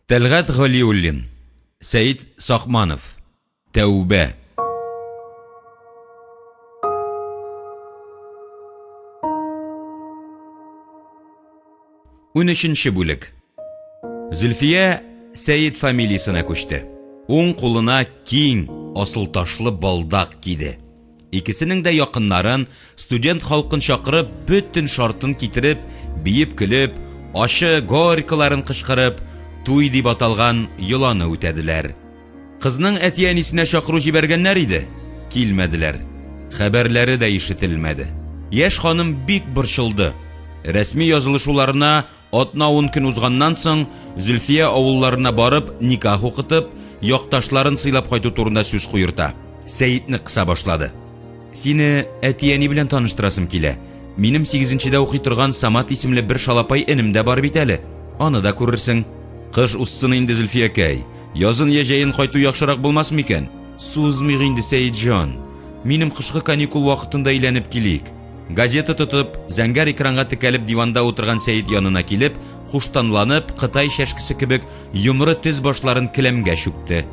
Тәлгать Галиуллин, Сәет Сакманов. Тәүбә. Унөченче бүлек. Зөлфия Сәет фамилиясенә күчте. Уң кулына киң, асылташлы балдак киде. Икесенең дә якыннарын, студент халкын чакырып, бөтен шартын китереп, биеп-көлеп, ачы горькаларын кычкырып, туй дип аталган йоланы үтәделәр. Кызның әти-әнисенә чакыру җибәргәннәр иде, килмәделәр. Хәбәрләре дә ишетелмәде. Яшь ханым бик борчылды. Рәсми язылышуларына Атна-ун көн узганнан соң, Зөлфия авылларына барып, никах укытып, якташларын сыйлап кайту турында сүз куерта. Сәетне кыса башлады. Сине әти-әни белән таныштырасым килә. Минем сигезенчедә укый торган Самат исемле бер шалапай энем дә бар бит әле. Аны да күрерсең. Кыш узсын инде, Зөлфиякәй. Язын я җәен кайту яхшырак булмас микән? Сузмыйк инде, Сәетҗан. Минем кышкы каникул вакытында әйләнеп килик. Газета тотып, зәңгәр экранга текәлеп диванда утырган Сәет янына килеп, куштанланып, кытай чәшкесе кебек йомры тез башларын келәмгә чүкте.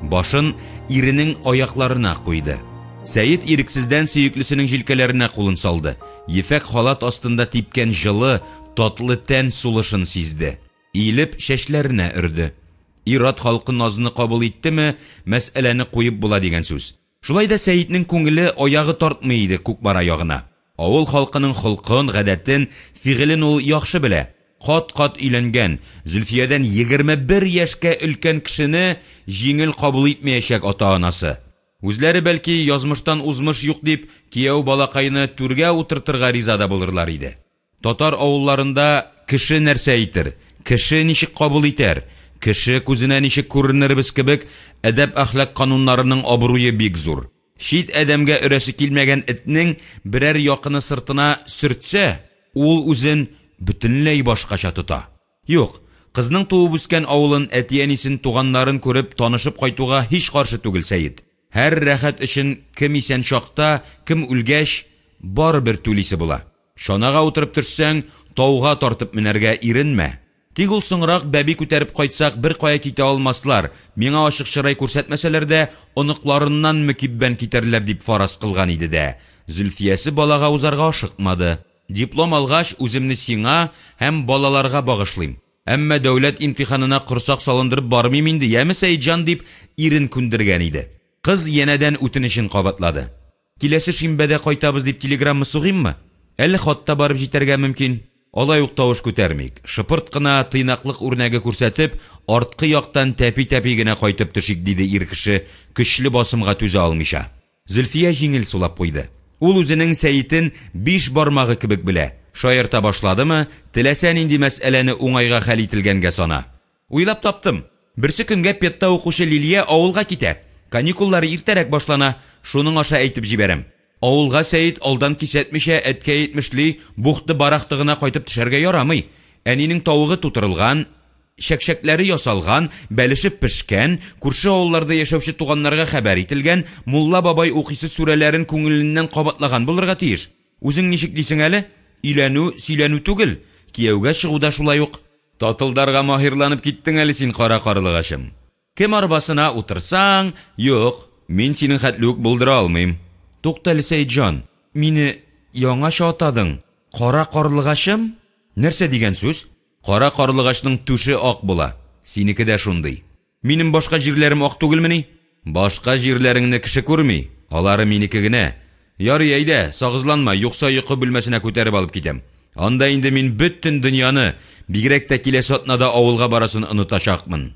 Башын иренең аякларына куйды. Сәет ирексездән сөеклесенең җилкәләренә кулын салды. Ефәк халат астында типкән җылы, татлы тән сулышын сизде. Иелеп, чәчләренә өрде. Ир-ат халкы назны кабул иттеме, мәсьәләне куеп була дигән сүз. Шулай да Сәетнең күңеле, аягы тартмый иде Кукмара ягына. Авыл халкының холкын, гадәтен, фигылен ул яхшы белә. Кат-кат өйләнгән, Зөлфиядән 21 яшькә өлкән кешене җиңел кабул итмәячәк ата-анасы. Үзләре, бәлки, язмыштан узмыш юк дип, кияү балакайны түргә утыртырга риза да булырлар иде. Татар авылларында кеше нәрсә әйтер, кеше ничек кабул итәр, кеше күзенә ничек күренербез кебек әдәп-әхлак кануннарының абруе бик зур. Чит адәмгә өрәсе килмәгән этнең берәр якыны сыртына сөртсә, ул үзен бөтенләй башкача тота. Юк, кызның туып үскән авылын, әти-әнисен, туганнарын күреп, танышып кайтуга һич каршы түгел Сәет. Һәр рәхәт өчен кем исән чакта, кем үлгәч, барыбер түлисе була. Чанага утырып төшсәң, тауга тартып менәргә иренмә. Тик ул соңрак бәби күтәреп кайтсак, беркая китә алмаслар, миңа ачык чырай күрсәтмәсәләр дә, оныкларыннан мөкиббән китәрләр дип фараз кылган иде дә, Зөлфиясе балага узарга ашыкмады. Диплом алгач, үземне сиңа һәм балаларга багышлыйм. Әмма дәүләт имтиханына корсак салындырып бармыйм инде, яме, Сәетҗан, дип, ирен күндергән иде. Кыз янәдән үтенечен кабатлады. Киләсе шимбәдә кайтабыз дип телеграмма сугыйммы? Әле хат та барып җитәргә мөмкин. Алай ук тавыш күтәрмик, шыпырт кына, тыйнаклык үрнәге күрсәтеп, арткы яктан тәпи-тәпи генә кайтып төшик, диде ир кеше, көчле басымга түзә алмыйча. Зөлфия җиңел сулап куйды. Ул үзенең Сәетен биш бармагы кебек белә, шаярта башладымы, теләсә нинди мәсьәләне уңайга хәл ителгәнгә сана. Уйлап таптым! Берсе көнгә педта укучы Лилия авылга китә. Каникуллары иртәрәк башлана, шуның аша әйтеп җибәрәм. Авылга Сәет алдан кисәтмичә, әткәй әйтмешли, бухты-барахты гына кайтып төшәргә ярамый. Әнинең тавыгы тутырылган, чәкчәкләре ясалган, бәлеше пешкән, күрше авылларда яшәүче туганнарга хәбәр ителгән, мулла бабай укыйсы сүрәләрен күңеленнән кабатлаган булырга тиеш. Үзең ничек дисең әле? Өйләнү, сөйләнү түгел, кияүгә чыгу да шулай ук. Татылдарга маһирланып киттең әле син, кара карлыгачым. Кем арбасына утырсаң, юк, мин синең хәтле үк булдыра алмыйм. Туктале, Сәетҗан, мине яңача атадың. Кара карлыгачым? Нәрсә дигән сүз? Кара карлыгачның түше ак була, синеке дә шундый. Минем башка җирләрем ак түгелмени? Башка җирләреңне кеше күрми, алары минеке генә. Ярый, әйдә, сагызланма, юкса йокы бүлмәсенә күтәреп алып китәм. Анда инде мин бөтен дөньяны, бигрәк тә киләсе атнада авылга барасын онытачакмын.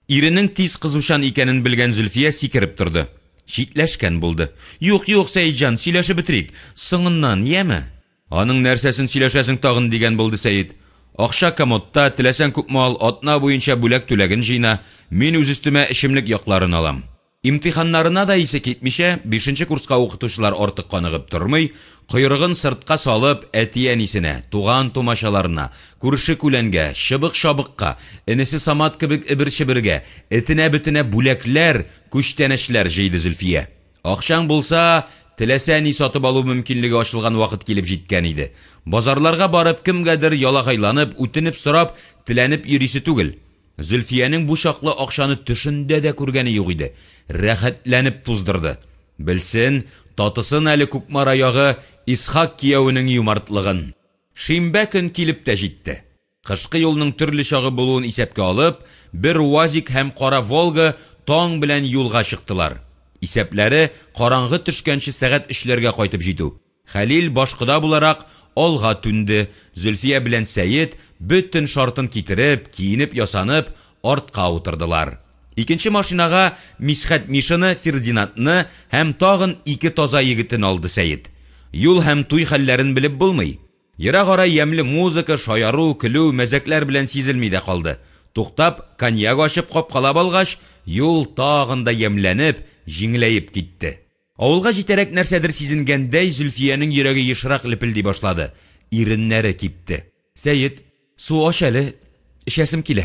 Иренең тиз кызучан икәнен белгән Зөлфия сикереп торды. Читләшкән булды. Юк, юк, Сәетҗан, сөйләшеп бетерик. Соңыннан, яме? Аның нәрсәсен сөйләшәсең тагын, дигән булды Сәет. Акча комодта, теләсәң күпме ал, атна буенча бүләк түләген җыйна, мин үз өстемә эчемлек якларын алам. Имтиханнарына да исе китмичә, бишенче курска укытучылар артык каныгып тормый, койрыгын сыртка салып, әти-әнисенә, туган-тумачаларына, күрше-күләнгә, чыбык-чабыкка, энесе Самат кебек эбер-чебергә, этенә-бетенә бүләкләр, күчтәнәчләр җыйды Зөлфия. Акчаң булса, теләсә ни сатып алу мөмкинлеге ачылган вакыт килеп җиткән иде. Базарларга барып, кемгәдер ялагайланып, үтенеп сорап, теләнеп йөрисе түгел. Зөлфиянең бу чаклы акчаны төшендә дә күргәне юк иде, рәхәтләнеп туздырды. Белсен, татысын әле Кукмара ягы Исхак киявенең юмартлыгын! Шимбә көн килеп тә җитте. Кышкы юлның төрле чагы булуын исәпкә алып, бер УАЗик һәм кара Волга таң белән юлга чыктылар. Исәпләре, караңгы төшкәнче сәгать өчләргә кайтып җитү. Хәлил, башкода буларак, алга түнде, Зөлфия белән Сәет, бөтен шартын китереп, киенеп-ясанып, артка утырдылар. Икенче машинага Мисхәт Мишаны, Фердинандны һәм тагын ике таза егетен алды Сәет. Юл һәм туй хәлләрен белеп булмый. Ерак ара ямьле музыка, шаяру, көлү, мәзәкләр белән сизелми дә калды. Туктап, коньяк ачып капкалап алгач, юл тагын да ямьләнеп, җиңеләеп китте. Авылга җитәрәк нәрсәдер сизенгәндәй Зөлфиянең йөрәге ешрак лепелди башлады, иреннәре кипте. Сәет, су ач әле, эчәсем килә.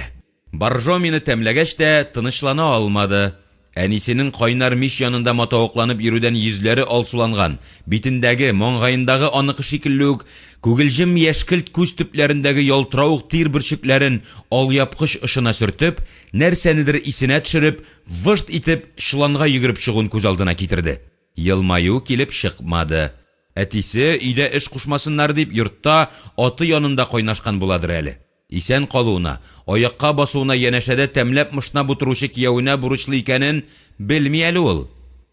Боржомины тәмләгәч тә тынычлана алмады. Әнисенең кайнар мич янында матавыкланып йөрүдән йөзләре алсуланган, битендәге, маңгаендагы аныкы шикелле үк күгелҗем яшькелт күз төпләрендәге ялтыравык тир бөрчекләрен алъяпкыч очына сөртеп, нәрсәнедер исенә төшереп, выжт итеп чоланга йөгереп чыгуын күз алдына китерде. Елмаю килеп чыкмады. Әтисе, өйдә эш кушмасыннар дип, йортта, аты янында кайнашкан буладыр әле. Исән калуына, аякка басуына янәшәдә тәмләп мышнап утыручы киявенә бурычлы икәнен белми әле ул.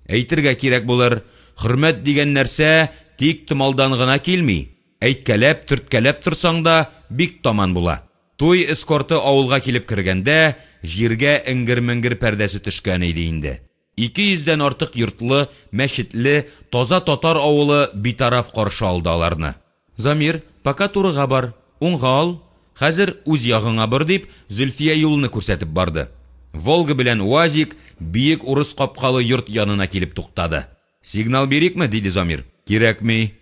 Әйтергә кирәк булыр, хөрмәт дигән нәрсә тик томалдан гына килми, әйткәләп, төрткәләп торсаң да бик таман була. Туй эскорты авылга килеп кергәндә, җиргә эңгер-меңгер пәрдәсе төшкән иде инде. Ике йөздән артык йортлы, мәчетле, таза татар авылы битараф каршы алды аларны. Замир, пока турыга бар, уңга ал, хәзер үз ягыңа бор, дип, Зөлфия юлны күрсәтеп барды. Волга белән УАЗик биек урыс капкалы йорт янына килеп туктады. Сигнал бирикме? диде Замир. Кирәкми.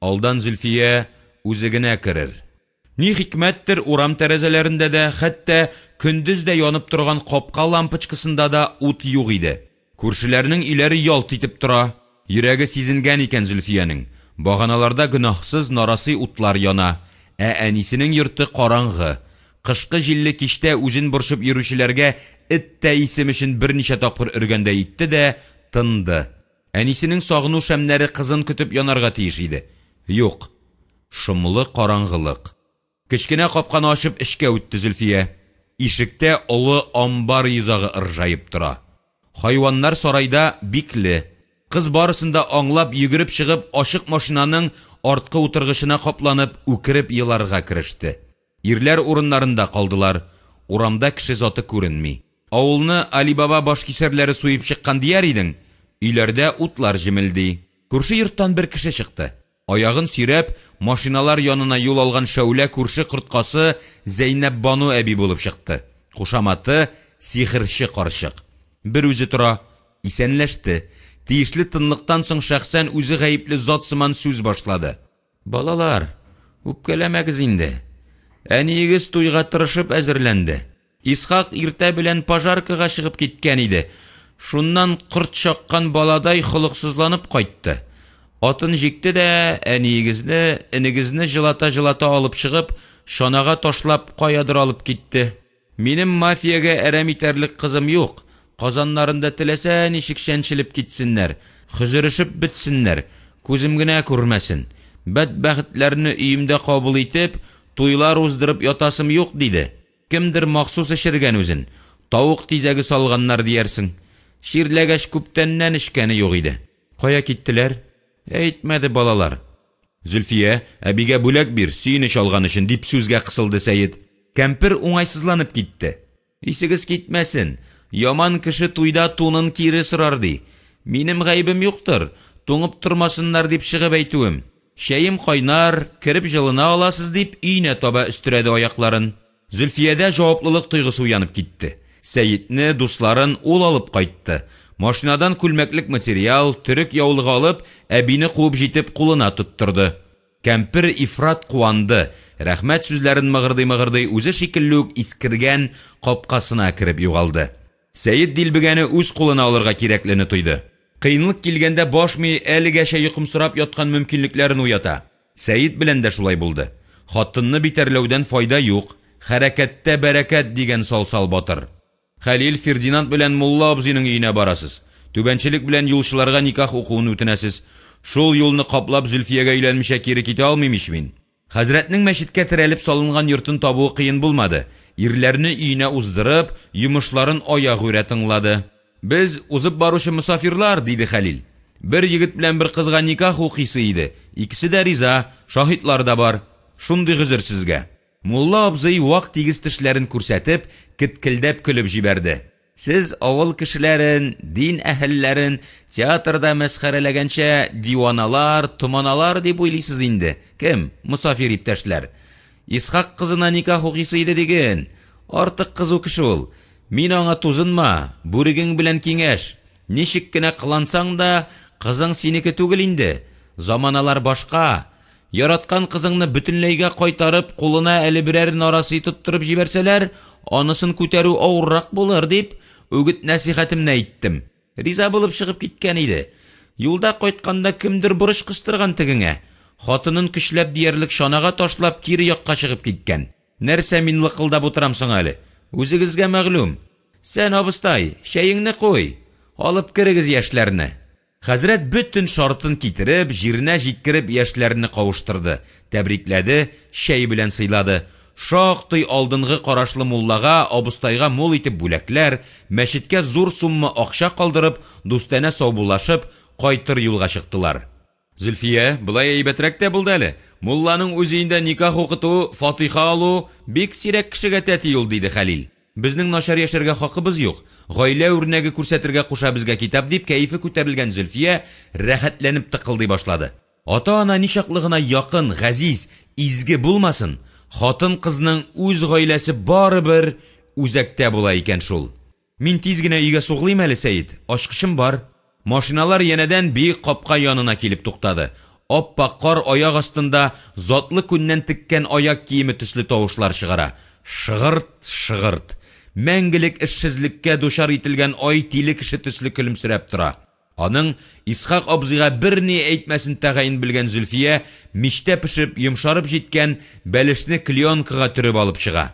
Алдан Зөлфия үзе генә керер. Ни хикмәттер, урам тәрәзәләрендә дә, хәтта көндез дә янып торган капка лампочкасында да ут юк иде. Күршеләрнең өйләре ялт итеп тора. Йөрәге сизенгән икән Зөлфиянең. Баганаларда гөнаһсыз нарасый утлар яна. Ә әнисенең йорты караңгы. Кышкы җилле кичтә үзен борчып йөрүчеләргә эт тә исем өчен берничә тапкыр өргәндәй итте дә, тынды. Әнисенең сагыну шәмнәре кызын көтеп янарга тиеш иде. Юк. Шомлы караңгылык. Кечкенә капканы ачып эчкә үтте Зөлфия. Ишектә олы амбар йозагы ыржаеп тора. Хайваннар сарайда бикле. Кыз барысын да аңлап, йөгереп чыгып, ачык машинаның арткы утыргычына капланып, үкереп еларга кереште. Ирләр урыннарында калдылар. Урамда кеше заты күренми. Авылны Алибаба башкисәрләре суеп чыккан дияр идең, өйләрдә утлар җемелди. Күрше йорттан бер кеше чыкты. Аягын сөйрәп, машиналар янына юл алган шәүлә күрше корткасы Зәйнәпбану әби булып чыкты. Кушаматы, сихерче карчык. Бер үзе тора. Исәнләште. Тиешле тынлыктан соң шәхсән үзе гаепле зат сыман сүз башлады. Балалар, үпкәләмәгез инде. Әниегез туйга тырышып әзерләнде. Исхак иртә белән пожаркага чыгып киткән иде. Шуннан корт чаккан баладай холыксызланып кайтты. Атын җикте дә, әниегезне, энегезне җылата-җылата алып чыгып, чанага ташлап, каядыр алып китте. Минем мафиягә әрәм итәрлек кызым юк. Казаннарында теләсә ничек чәнчелеп китсеннәр, хөзерешеп бетсеннәр, күзем генә күрмәсен. Бәдбәхетләрне өемдә кабул итеп, туйлар уздырып ятасым юк, диде. Кемдер махсус эчергән үзен. Тавык тизәге салганнар диярсең. Чирләгәч күптәннән эчкәне юк иде. Кая киттеләр? Әйтмәде балалар. Зөлфия, әбигә бүләк бир, сөенеч алган өчен, дип сүзгә кысылды Сәет. Кәмпер уңайсызланып китте. Исегез китмәсен, яман кеше туйда тунын кире сорар, ди. Минем гаебем юктыр, туңып тормасыннар дип чыгып әйтүем. Чәем кайнар, кереп җылына аласыз, дип өенә таба өстерәде аякларын. Зөлфиядә җаваплылык тойгысы уянып китте. Сәетне, дусларын ул алып кайтты. Машинадан күлмәклек материал, төрек яулыгы алып, әбине куып җитеп кулына тоттырды. Кәмпер ифрат куанды, рәхмәт сүзләрен мыгырдый-мыгырдый үзе шикелле үк искергән капкасына кереп югалды. Сәет дилбегәне үз кулына алырга кирәклене тойды. Кыенлык килгәндә баш мие әлегәчә йокымсырап яткан мөмкинлекләрен уята. Сәет белән дә шулай булды. Хатынны битәрләүдән файда юк. Хәрәкәттә бәрәкәт, дигән Салсал батыр. Хәлил, Фердинанд белән мулла абзыйның өенә барасыз. Түбәнчелек белән юлчыларга никах укуын үтенәсез. Шул юлны каплап Зөлфиягә өйләнмичә кире китә алмыйм ич мин. Хәзрәтнең мәчеткә терәлеп салынган йортын табуы кыен булмады. Ирләрне өенә уздырып, йомышларын аягүрә тыңлады. Без, узып баручы мосафирлар, диде Хәлил. Бер егет белән бер кызга никах укыйсы иде. Икесе дә риза, шаһитлар да бар. Шундый гозер сезгә. Мулла абзый вак тигез тешләрен күрсәтеп, кеткелдәп көлеп җибәрде. Сез авыл кешеләрен, дин әһелләрен театрда мәсхәрәләгәнчә диваналар, томаналар дип уйлыйсыз инде, кем, мосафир иптәшләр. Исхак кызына никах укыйсы иде диген. Артык кызу кеше ул. Мин аңа тузынма, бүрегең белән киңәш. Ничек кенә кылансаң да, кызың синеке түгел инде. Заманалар башка. Яраткан кызыңны бөтенләйгә кайтарып, кулына әле берәр нарасый тоттырып җибәрсәләр, анысын күтәрү авыррак булыр, дип, үгет-нәсыйхәтемне әйттем. Риза булып чыгып киткән иде. Юлда кайтканда кемдер борыч кыстырган тегеңә. Хатынын көчләп диярлек чанага ташлап, кире якка чыгып киткән. Нәрсә мин лыкылдап утырам соң әле? Үзегезгә мәгълүм. Сән, абыстай, чәеңне куй. Алып керегез яшьләрне. Хәзрәт бөтен шартын китереп, җиренә җиткереп яшьләрне кавыштырды, тәбрикләде, чәй белән сыйлады. Шактый алдынгы карашлы муллага, абыстайга мул итеп бүләкләр, мәчеткә зур сумма акча калдырып, дустанә саубуллашып, кайтыр юлга чыктылар. Зөлфия, болай әйбәтрәк тә булды әле. Мулланың үз өендә никах укыту, фатыйха алу бик сирәк кешегә тәти ул, диде Хәлил. Безнең начар яшәргә хакыбыз юк, гаилә үрнәге күрсәтергә куша безгә китап, дип кәефе күтәрелгән Зөлфия рәхәтләнеп тыкылдый башлады. Ата-ана ничаклы гына якын, газиз, изге булмасын, хатын-кызның үз гаиләсе барыбер үзәктә була икән шул. Мин тиз генә өйгә сугылыйм әле, Сәет, ачкычым бар. Машиналар янәдән биек капка янына килеп туктады. Ап-ак кар аяк астында затлы күннән теккән аяк киеме төсле тавышлар чыгара. Шыгырт, шыгырт. Мәңгелек эшсезлеккә дучар ителгән ай тиле кеше төсле көлемсерәп тора. Аның Исхак абзыйга берни әйтмәсен тәгаен белгән Зөлфия мичтә пешеп, йомшарып җиткән бәлешне клеенкага төреп алып чыга.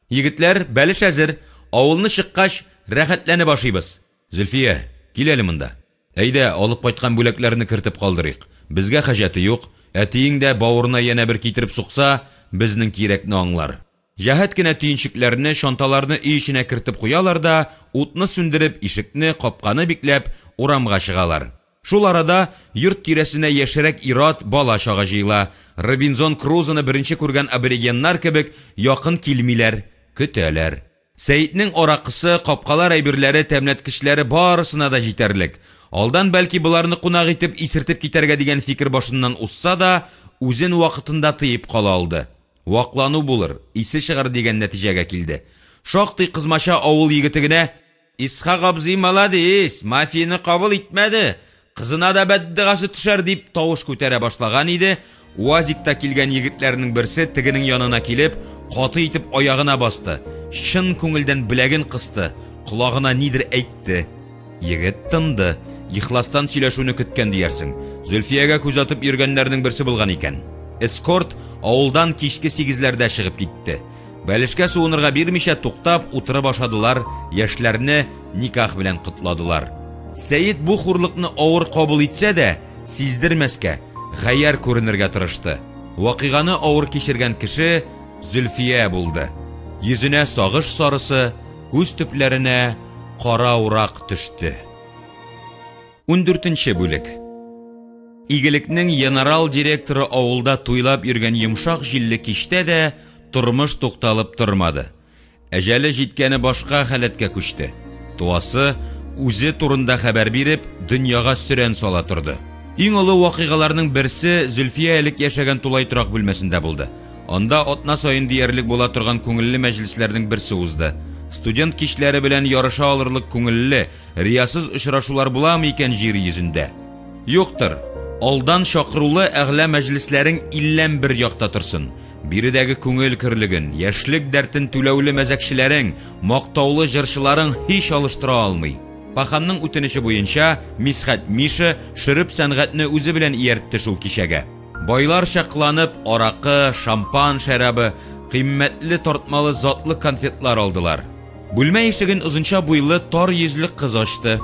Егетләр, бәлеш әзер, авылны чыккач, рәхәтләнеп ашыйбыз. Зөлфия, кил әле монда. Әйдә, алып кайткан бүләкләрне кертеп калдырыйк. Безгә хаҗәте юк. Әтиең дә бавырына янә бер китереп сукса, безнең кирәкне аңлар. Җәһәт кенә төенчекләрне, чанталарны өй эченә кертеп куялар да, утны сүндереп, ишекне, капканы бикләп, урамга чыгалар. Шул арада йорт тирәсенә яшьрәк ир-ат, бала-чага җыела. Робинзон Крузоны беренче күргән аборигеннар кебек якын килмиләр, көтәләр. Сәетнең аракысы, капкалар әйберләре, тәмләткечләре барысына да җитәрлек. Алдан бәлки боларны кунак итеп, исертеп китәргә дигән фикер башыннан узса да, үзен вакытында тыеп кала алды. Ваклану булыр, исе чыгар дигән нәтиҗәгә килде. Шактый кызмача авыл егете генә, Исхак абзый маладис, мафияне кабул итмәде, кызына да бәддогасы төшәр, дип тавыш күтәрә башлаган иде, УАЗикта килгән егетләрнең берсе тегенең янына килеп, каты итеп аягына басты, чын күңелдән беләген кысты, колагына нидер әйтте. Егет тынды, ихластан сөйләшүне көткән диярсең. Зөлфиягә күз атып йөргәннәрнең берсе булган икән. Эскорт авылдан кичке сигезләрдә чыгып китте. Бәлешкә суынырга бирмичә туктап, утырып ашадылар, яшьләрне никах белән котладылар. Сәет бу хурлыкны авыр кабул итсә дә, сиздермәскә, гаярь күренергә тырышты. Вакыйганы авыр кичергән кеше Зөлфия булды. Йөзенә сагыш сарысы, күз төпләренә кара урак төште. Ундүртенче бүлек. Игелекнең енарал директоры авылда туйлап йөргән йомшак җилле кичтә дә тормыш тукталып тормады. Әҗәле җиткәне башка халәткә күчте. Туасы, үзе турында хәбәр биреп, дөньяга сөрән сала торды. Иң олы вакыйгаларның берсе Зөлфия элек яшәгән тулай торак бүлмәсендә булды. Анда атна саен диярлек була торган күңелле мәҗлесләрнең берсе узды. Студент кичләре белән ярыша алырлык күңелле, риясыз очрашулар буламы икән җир йөзендә? Юктыр. Алдан чакырулы әгъла мәҗлесләрең илләм бер якта торсын. Биредәге күңел көрлеген, яшьлек дәртен түләүле мәзәкчеләрең, мактаулы җырчыларың һич алыштыра алмый. Паханның үтенече буенча, Мисхәт Миша шөреп сәнгатьне үзе белән ияртте шул кичәгә. Байларча кыланып, аракы, шампан шәрабы, Кыйммәтле тартмалы затлы конфетлар алдылар. Бүлмә ишеген озынча буйлы, тар йөзле кыз ачты.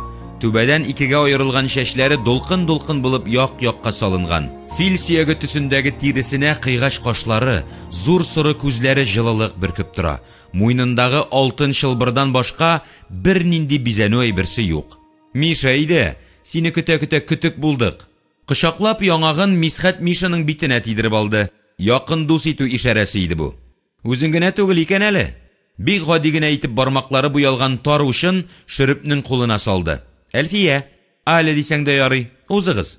Түбәдән икегә аерылган чәчләре дулкын-дулкын булып як-якка салынган. Фил сөяге төсендәге тиресенә кыйгач кашлары, зур соры күзләре җылылык бөркеп тора. Муенындагы алтын чылбырдан башка бернинди бизәнү әйберсе юк. Миша, әйдә, сине көтә-көтә көтек булдык. Кочаклап яңагын Мисхәт Мишаның битенә тидереп алды. Якын дус итү ишарәсе иде бу. Үзең генә түгел икән әле. Бик гади генә итеп бармаклары буялган тар учын Шөрепнең кулына салды. Әлфия, Аля дисәң дә ярый, узыгыз.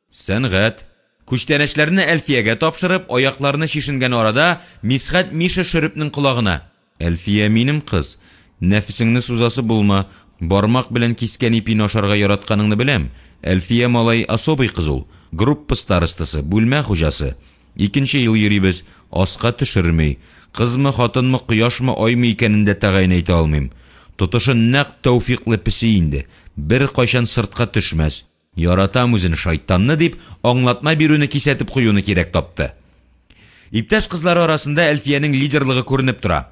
Сәнгать. Күчтәнәчләрне Әлфиягә тапшырып, аякларны чишенгән арада Мисхәт Миша Шөрепнең колагына. Әлфия минем кыз. Нәфесеңне сузасы булма, бармак белән кискән ипине ашарга яратканыңны беләм. Әлфия, малай, особый кыз ул. Группа старостасы, бүлмә хуҗасы. Икенче ел йөрибез, аска төшерми. Кызмы, хатынмы, кояшмы, аймы икәнен дә тәгаен әйтә алмыйм. Тотышы нәкъ тәүфикълы песи инде, беркайчан сыртка төшмәс. Яратам үзен шайтанны, дип, аңлатма бирүне кисәтеп куюны кирәк тапты. Иптәш кызлары арасында Әлфиянең лидерлыгы күренеп тора.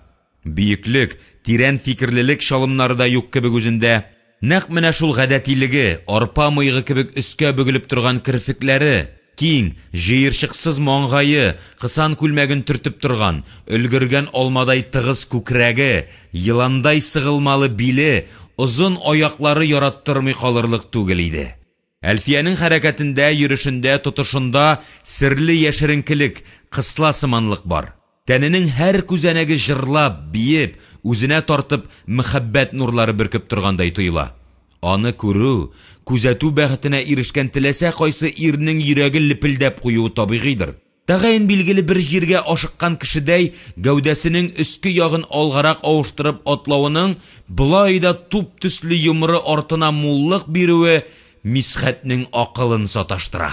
Бөеклек, тирән фикерлелек чалымнары да юк кебек үзендә. Нәкъ менә шул гадәтилеге, арпа мыегы кебек өскә бөгелеп торган керфекләре, киң, җыерчыксыз маңгае, кысан күлмәген төртеп торган, өлгергән алмадай тыгыз күкрәге, еландай сыгылмалы биле, озын аяклары яраттырмый калырлык түгел иде. Әлфиянең хәрәкәтендә, йөрешендә, тотышында серле яшеренкелек, кысла сыманлык бар. Тәненең һәр күзәнәге җырлап, биеп, үзенә тартып, мәхәббәт нурлары бөркеп торгандай тоела. Аны күрү, күзәтү бәхетенә ирешкән теләсә кайсы ирнең йөрәге лепелдәп куюы табигыйдыр. Тәгаен билгеле бер җиргә ашыккан кешедәй, гәүдәсенең өске ягын алгарак авыштырып атлавының болай да туп төсле йомры артына муллык бирүе Мисхәтнең акылын саташтыра.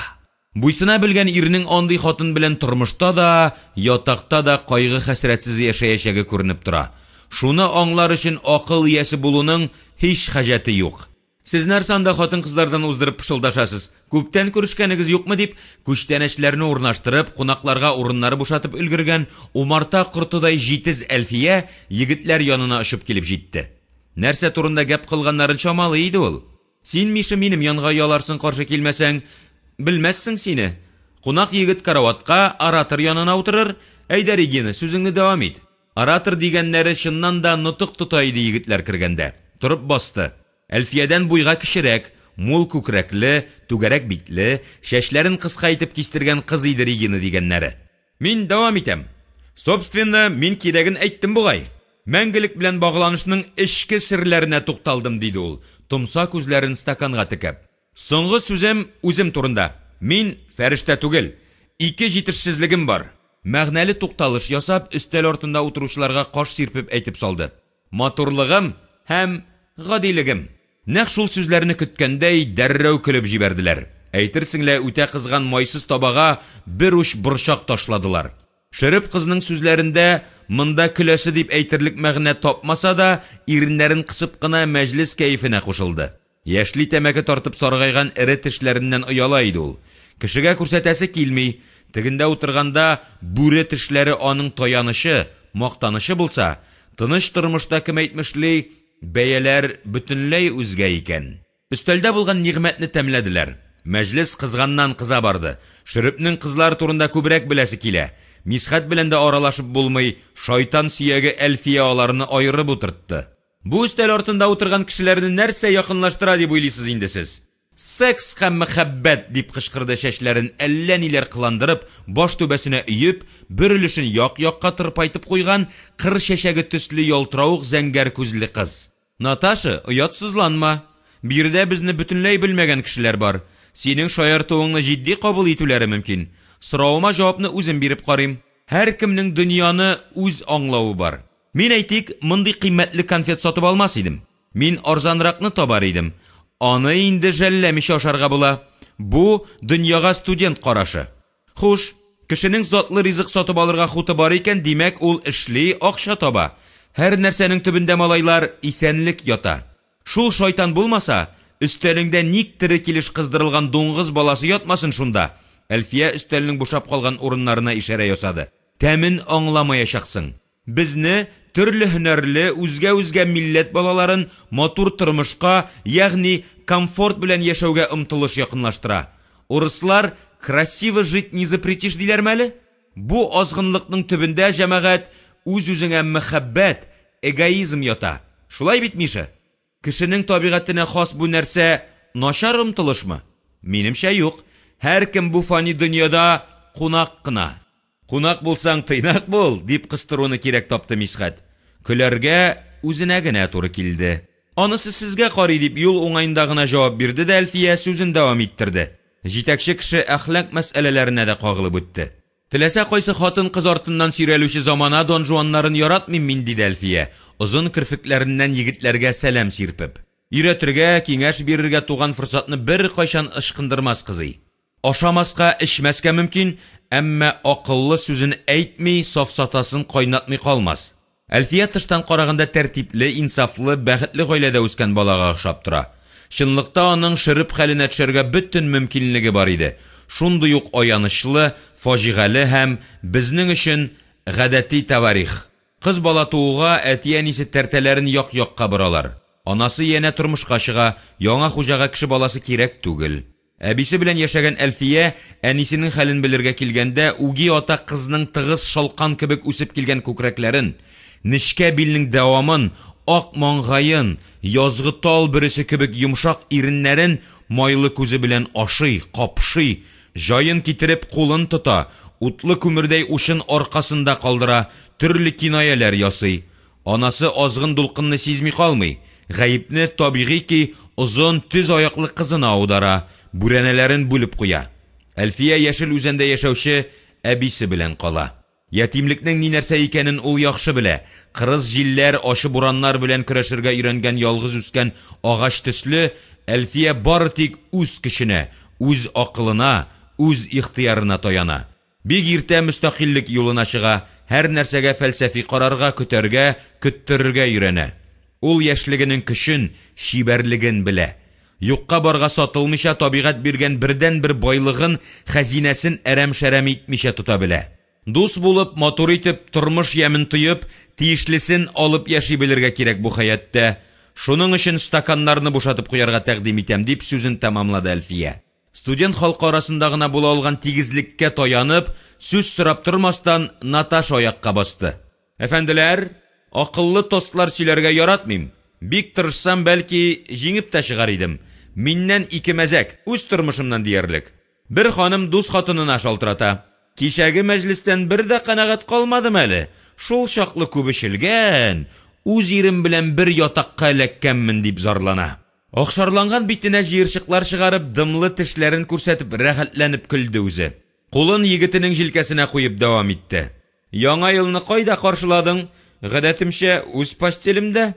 Буйсына белгән ирнең андый хатын белән тормышта да, ятакта да кайгы-хәсрәтсез яшәячәге күренеп тора. Шуны аңлар өчен акыл иясе булуның һич хаҗәте юк. Сез нәрсә анда хатын-кызлардан уздырып пышылдашасыз? Күптән күрешкәнегез юкмы? дип, күчтәнәчләрне урнаштырып, кунакларга урыннар бушатып өлгергән умарта кортыдай җитез Әлфия егетләр янына очып килеп җитте. Нәрсә турында гәп кылганнарын чамалый иде ул. Син, Миша, минем янга ояларсың каршы килмәсәң. Белмәссең сине. Кунак егет караватка, оратор янына утырыр. Әйдә, Регина, сүзеңне дәвам ит. Оратор дигәннәре чыннан да нотык тота иде егетләр кергәндә. Торып басты. Әлфиядән буйга кечерәк, мул күкрәкле, түгәрәк битле, чәчләрен кыска итеп кистергән кыз иде Регина дигәннәре. Мин дәвам итәм. Собственно, мин кирәген әйттем бугай. Мәңгелек белән багланышның эчке серләренә тукталдым, диде ул, томса күзләрен стаканга текәп. Соңгы сүзем үзем турында. Мин фәрештә түгел. Ике җитешсезлегем бар. Мәгънәле тукталыш ясап, өстәл артында утыручыларга каш сирпеп әйтеп салды. Матурлыгым һәм гадилегем. Нәкъ шул сүзләрне көткәндәй, дәррәү көлеп җибәрделәр. Әйтерсең лә үтә кызган майсыз табага бер уч борчак ташладылар. Шөреп кызның сүзләрендә монда көләсе дип әйтерлек мәгънә тапмаса да, иреннәрен кысып кына мәҗлес кәефенә кушылды. Яшьли тәмәке тартып саргайган эре тешләреннән ояла иде ул. Кешегә күрсәтәсе килми. Тегендә утырганда бүре тешләре аның таянычы, мактанычы булса, тыныч тормышта, кем әйтмешли, бәяләр бөтенләй үзгә икән. Өстәлдә булган нигъмәтне тәмләделәр. Мәҗлес кызганнан-кыза барды. Шөрепнең кызлар турында күбрәк беләсе килә. Мисхәт белән дә аралашып булмый, шайтан сөяге Әлфия аларны аерып утыртты. Бу өстәл артында утырган кешеләрне нәрсә якынлаштыра дип уйлыйсыз инде сез? Секс һәм мәхәббәт! дип кычкырды чәчләрен әллә ниләр кыландырып, баш түбәсенә өеп, бер өлешен як-якка тырпайтып куйган, кыр чәчәге төсле ялтыравык зәңгәр күзле кыз. Наташа, оятсызланма! Биредә безне бөтенләй белмәгән кешеләр бар. Синең шаяртуыңны җитди кабул итүләре мөмкин. Соравыма җавапны үзем биреп карыйм. Һәркемнең дөньяны үз аңлавы бар. Мин, әйтик, мондый кыйммәтле конфет сатып алмас идем. Мин арзанракны табар идем. Аны инде жәлләмичә ашарга була. Бу, дөньяга студент карашы. Хуш, кешенең затлы ризык сатып алырга хуты бар икән, димәк, ул эшли, акча таба. Һәр нәрсәнең төбендә, малайлар, исәнлек ята. Шул шайтан булмаса, өстәлеңдә ник тере килеш кыздырылган дуңгыз баласы ятмасын шунда, Әлфия өстәлнең бушап калган урыннарына ишарә ясады. тәмен аңламаячаксың. Безне, төрле һөнәрле, үзгә-үзгә милләт балаларын матур тормышка, ягъни комфорт белән яшәүгә омтылыш якынлаштыра. Урыслар красиво жить не запретишь диләрме әле? Бу азгынлыкның төбендә, җәмәгать, үз-үзеңә мәхәббәт, эгоизм ята. Шулай бит, Миша? Кешенең табигатенә хас бу нәрсә начар омтылышмы? Минемчә, юк. Һәркем бу фани дөньяда кунак кына. Кунак булсаң, тыйнак бул, дип кыстыруны кирәк тапты Мисхәт. Көләргә үзенә генә туры килде. Анысы сезгә карый, дип юл уңаенда гына җавап бирде дә Әлфия сүзен дәвам иттерде. Җитәкче кеше әхлак мәсьәләләренә дә кагылып үтте. Теләсә кайсы хатын-кыз артыннан сөйрәлүче замана донжуаннарын яратмыйм мин, диде Әлфия, озын керфекләреннән егетләргә сәлам сирпеп. Өйрәтергә, киңәш бирергә туган форсатны беркайчан ычкындырмас кызый. Ашамаска, эчмәскә мөмкин, әмма акыллы сүзен әйтми, сафсатасын кайнатмый калмас. Әлфия тыштан караганда тәртипле, инсафлы, бәхетле гаиләдә үскән балага охшап тора. Чынлыкта аның шөреп хәленә төшәргә бөтен мөмкинлеге бар иде. Шундый ук аянычлы, фаҗигале һәм, безнең өчен, гадәти тәварих. Кыз бала тууга, әти-әнисе тәртәләрен як-якка боралар. Анасы янә тормышка чыга, яңа хуҗага кеше баласы кирәк түгел. Әбисе белән яшәгән Әлфия әнисенең хәлен белергә килгәндә, үги ата кызның тыгыз шалкан кебек үсеп килгән күкрәкләрен, нечкә билнең дәвамын, ак маңгаен, язгы тал бөресе кебек йомшак иреннәрен майлы күзе белән ашый, капшый, җаен китереп кулын тота, утлы күмердәй учын аркасында калдыра, төрле кинаяләр ясый. Анасы азгын дулкынны сизми калмый, гаепне, табигый ки, озын, төз аяклы кызына аудара, бүрәнәләрен бүлеп куя. Әлфия Яшел Үзәндә яшәүче әбисе белән кала. Ятимлекнең ни-нәрсә икәнен ул яхшы белә, кырыс җилләр, ачы бураннар белән көрәшергә өйрәнгән ялгыз үскән агач төсле, Әлфия бары тик үз көченә, үз акылына, үз ихтыярына таяна. Бик иртә мөстәкыйльлек юлына чыга, һәр нәрсәгә фәлсәфи карарга, көтәргә, көттерергә өйрәнә. Ул яшьлегенең көчен, чибәрлеген белә. Юкка-барга сатылмыйча, табигать биргән бердәнбер байлыгын, хәзинәсен әрәм-шәрәм итмичә тота белә. Дус булып, матур итеп, тормыш ямен тоеп, тиешлесен алып яши белергә кирәк бу хәятта. Шуның өчен стаканнарны бушатып куярга тәкъдим итәм, дип сүзен тәмамлады Әлфия. Студент халкы арасында гына була алган тигезлеккә таянып, сүз сорап тормастан, Наташа аякка басты. Әфәнделәр, акыллы тостлар сөйләргә яратмыйм. Бик тырышсам, бәлки, җиңеп тә чыгар идем. Миннән ике мәзәк, үз тормышымнан диярлек. Бер ханым дус хатынына шалтырата. Кичәге мәҗлестән бер дә канәгать калмадым әле. Шул чаклы күп эчелгән, үз ирем белән бер ятакка эләккәнмен, дип зарлана. Акшарланган битенә җыерчыклар чыгарып, дымлы тешләрен күрсәтеп рәхәтләнеп көлде үзе. Кулын егетенең җилкәсенә куеп дәвам итте. Яңа елны кайда каршыладың? Гадәтемчә, үз постелемдә.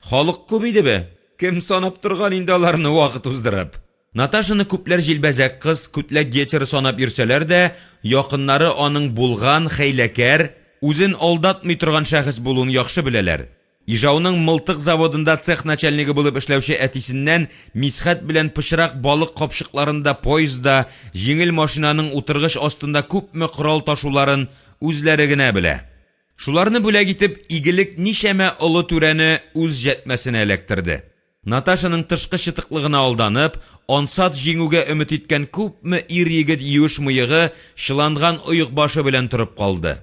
Халык күп идеме? Кем санап торган инде аларны вакыт уздырып? Наташаны күпләр җилбәзәк кыз, күтләк гетеры санап йөрсәләр дә, якыннары аның булган, хәйләкәр, үзен алдатмый торган шәхес булуын яхшы беләләр. Ижауның мылтык заводында цех начальнигы булып эшләүче әтисеннән Мисхәт белән пычрак балык капчыкларында поездда, җиңел машинаның утыргыч астында күпме корал ташуларын үзләре генә белә. Шуларны бүләк итеп, игелек ничәмә олы түрәне үз җәтмәсенә эләктерде. Наташаның тышкы чытыклыгына алданып, ансат җиңүгә өмет иткән күпме ир-егет юеш мыегы, чыланган оекбашы белән торып калды.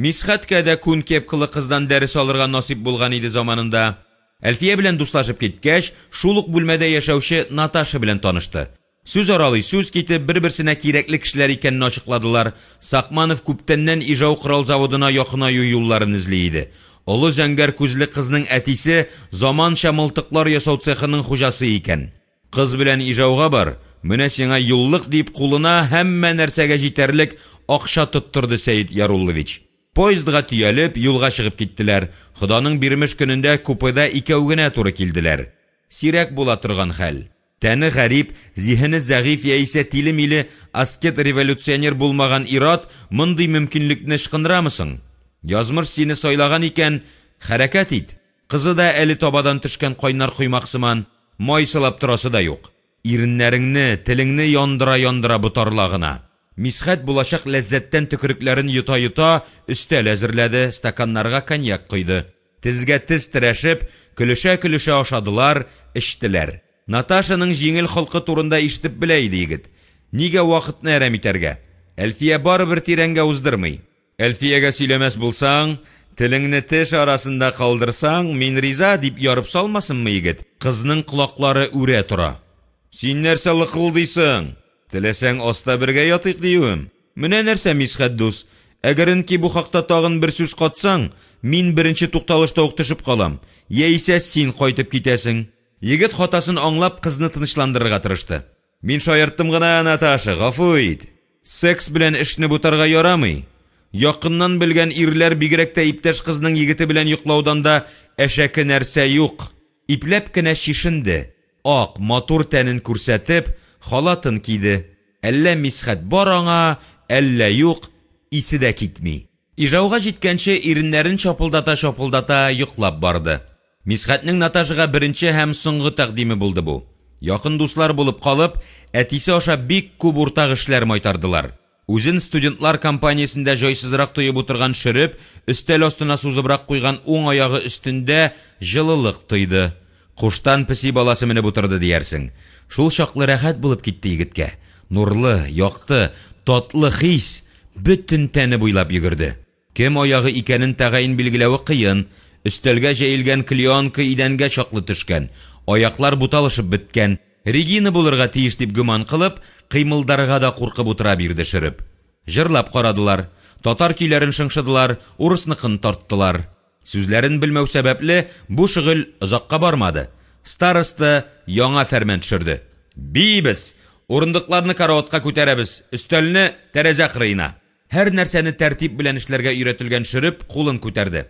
Мисхәткә дә күн кепкалы кыздан дәрес алырга насыйп булган иде заманында. Әлфия белән дуслашып киткәч, шул ук бүлмәдә яшәүче Наташа белән танышты. Сүз аралый сүз китеп, бер-берсенә кирәкле кешеләр икәнен ачыкладылар. Сакманов күптәннән Ижау корал заводына якынаю юлларын эзли иде. Олы зәңгәр күзле кызның әтисе заманча мылтыклар ясау цехының хуҗасы икән. Кыз белән Ижауга бар, менә сиңа юллык, дип кулына һәммә нәрсәгә җитәрлек акча тоттырды Сәет Яруллович. Поездга төялеп, юлга чыгып киттеләр. Ходаның бирмеш көнендә купеда икәү генә туры килделәр. Сирәк була торган хәл. Тәне гарип, зиһене зәгыйфь яисә тиле-миле аскет-революционер булмаган ир-ат мондый мөмкинлекне ычкындырамы соң? Язмыш сине сайлаган икән, хәрәкәт ит! Кызы да әле табадан төшкән кайнар коймак сыман, май сылап торасы да юк. Иреннәреңне, телеңне яндыра-яндыра ботарла гына. Мисхәт булачак ләззәттән төкерекләрен йота-йота өстәл әзерләде, стаканнарга коньяк койды. Тезгә тез терәшеп, көлешә-көлешә ашадылар, эчтеләр. Наташаның җиңел холкы турында ишетеп белә иде егет. Нигә вакытны әрәм итәргә? Әлфия барыбер тирәнгә уздырмый. Әлфиягә сөйләмәс булсаң, телеңне теш арасында калдырсаң, мин риза, дип ярып салмасынмы егет? Кызның колаклары үрә тора. Син нәрсә лыкылдыйсың? Теләсәң, аста бергә ятыйк диюем. Менә нәрсә, Мисхәт дус, әгәренки бу хакта тагын бер сүз катсаң, мин беренче тукталышта ук төшеп калам, яисә син кайтып китәсең. Егет хатасын аңлап, кызны тынычландырырга тырышты. Мин шаярттым гына, Наташа, гафу ит. Секс белән эшне бутарга ярамый. Якыннан белгән ирләр, бигрәк тә иптәш кызның егете белән йоклаудан да әшәке нәрсә юк. Ипләп кенә чишенде, ак, матур тәнен күрсәтеп, халатын киде. Әллә Мисхәт бар аңа, әллә юк, исе дә китми. Ижауга җиткәнче иреннәрен чапылдата-чапылдата йоклап барды. Мисхәтнең Наташага беренче һәм соңгы тәкъдиме булды бу. Якын дуслар булып калып, әтисе аша бик күп уртак эшләр майтардылар. Үзен студентлар компаниясендә җайсызрак тоеп утырган Шөреп, өстәл астына сузыбрак куйган уң аягы өстендә җылылык тойды. Куштан песи баласы менеп утырды диярсең. Шул чаклы рәхәт булып китте егеткә. Нурлы, якты, татлы хис бөтен тәне буйлап йөгерде. Кем аягы икәнен тәгаен билгеләве кыен, өстәлгә җәелгән клеенка идәнгә чаклы төшкән, аяклар буталышып беткән. Регина булырга тиеш дип гөман кылып, кыймылдарга да куркып утыра бирде Шөреп. Җырлап карадылар, татар көйләрен шыңшыдылар, урысныкын тарттылар. Сүзләрен белмәү сәбәпле, бу шөгыль озакка бармады. Староста яңа фәрман төшерде. Биибез! Урындыкларны караватка күтәрәбез, өстәлне, тәрәзә кырыена. Һәр нәрсәне тәртип белән эшләргә өйрәтелгән Шөреп кулын күтәрде.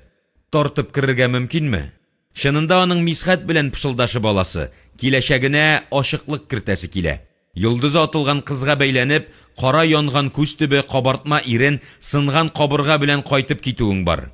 Тартып керергә мөмкинме? Чынында аның Мисхәт белән пышылдашып аласы, киләчәгенә ачыклык кертәсе килә. Йолдызы атылган кызга бәйләнеп, кара янган күз төбе, кабартма ирен, сынган кабырга белән кайтып китүең бар.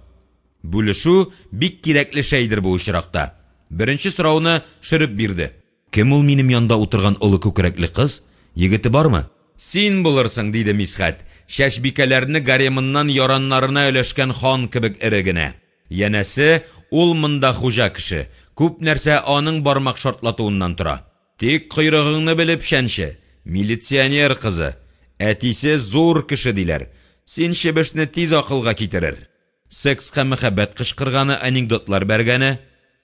Бүлешү бик кирәкле шәйдер бу очракта. Беренче сорауны Шөреп бирде. Кем ул минем янда утырган олы күкрәкле кыз? Егете бармы? Син булырсың, диде Мисхәт, чәчбикәләрне гаремыннан яраннарына өләшкән хан кебек эре генә. Янәсе, ул монда хуҗа кеше, күп нәрсә аның бармак шартлатуыннан тора. Тик койрыгыңны белеп чәнче, милиционер кызы. Әтисе зур кеше диләр. Син чебешне тиз акылга китерер. Секска мәхәббәт кычкырганы, анекдотлар бәргәне.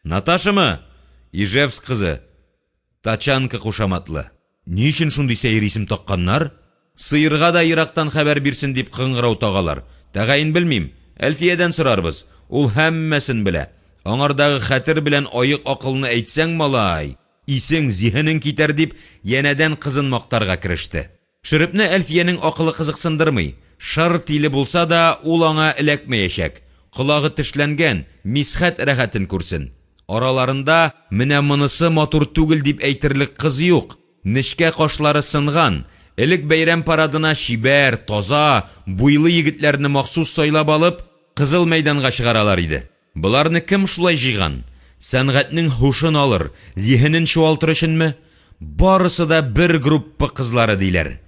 Наташамы? Ижевск кызы. Тачанка кушаматлы. Ни өчен шундый сәер исем такканнар? Сыерга да ерактан хәбәр бирсен дип кыңгырау тагалар. Тәгаен белмим. Әлфиядән сорарбыз. Ул һәммәсен белә. Аңардагы хәтер белән аек акылны әйтсәң, малай, исең, зиһенең китәр дип, янәдән кызын мактарга кереште. Шөрепне Әлфиянең акылы кызыксындырмый. Шыр тиле булса да, ул аңа эләкмәячәк. Колагы тешләнгән, Мисхәт рәхәтен күрсен. Араларында менә монысы матур түгел дип әйтерлек кыз юк. Нечкә кашлары сынган. Элек бәйрәм парадына чибәр, таза, буйлы егетләрне махсус сайлап алып, Кызыл мәйданга чыгаралар иде. Боларны кем шулай җыйган? Сәнгатьнең һушын алыр, зиһенен чуалтыр өченме? Барысы да бер группа кызлары диләр.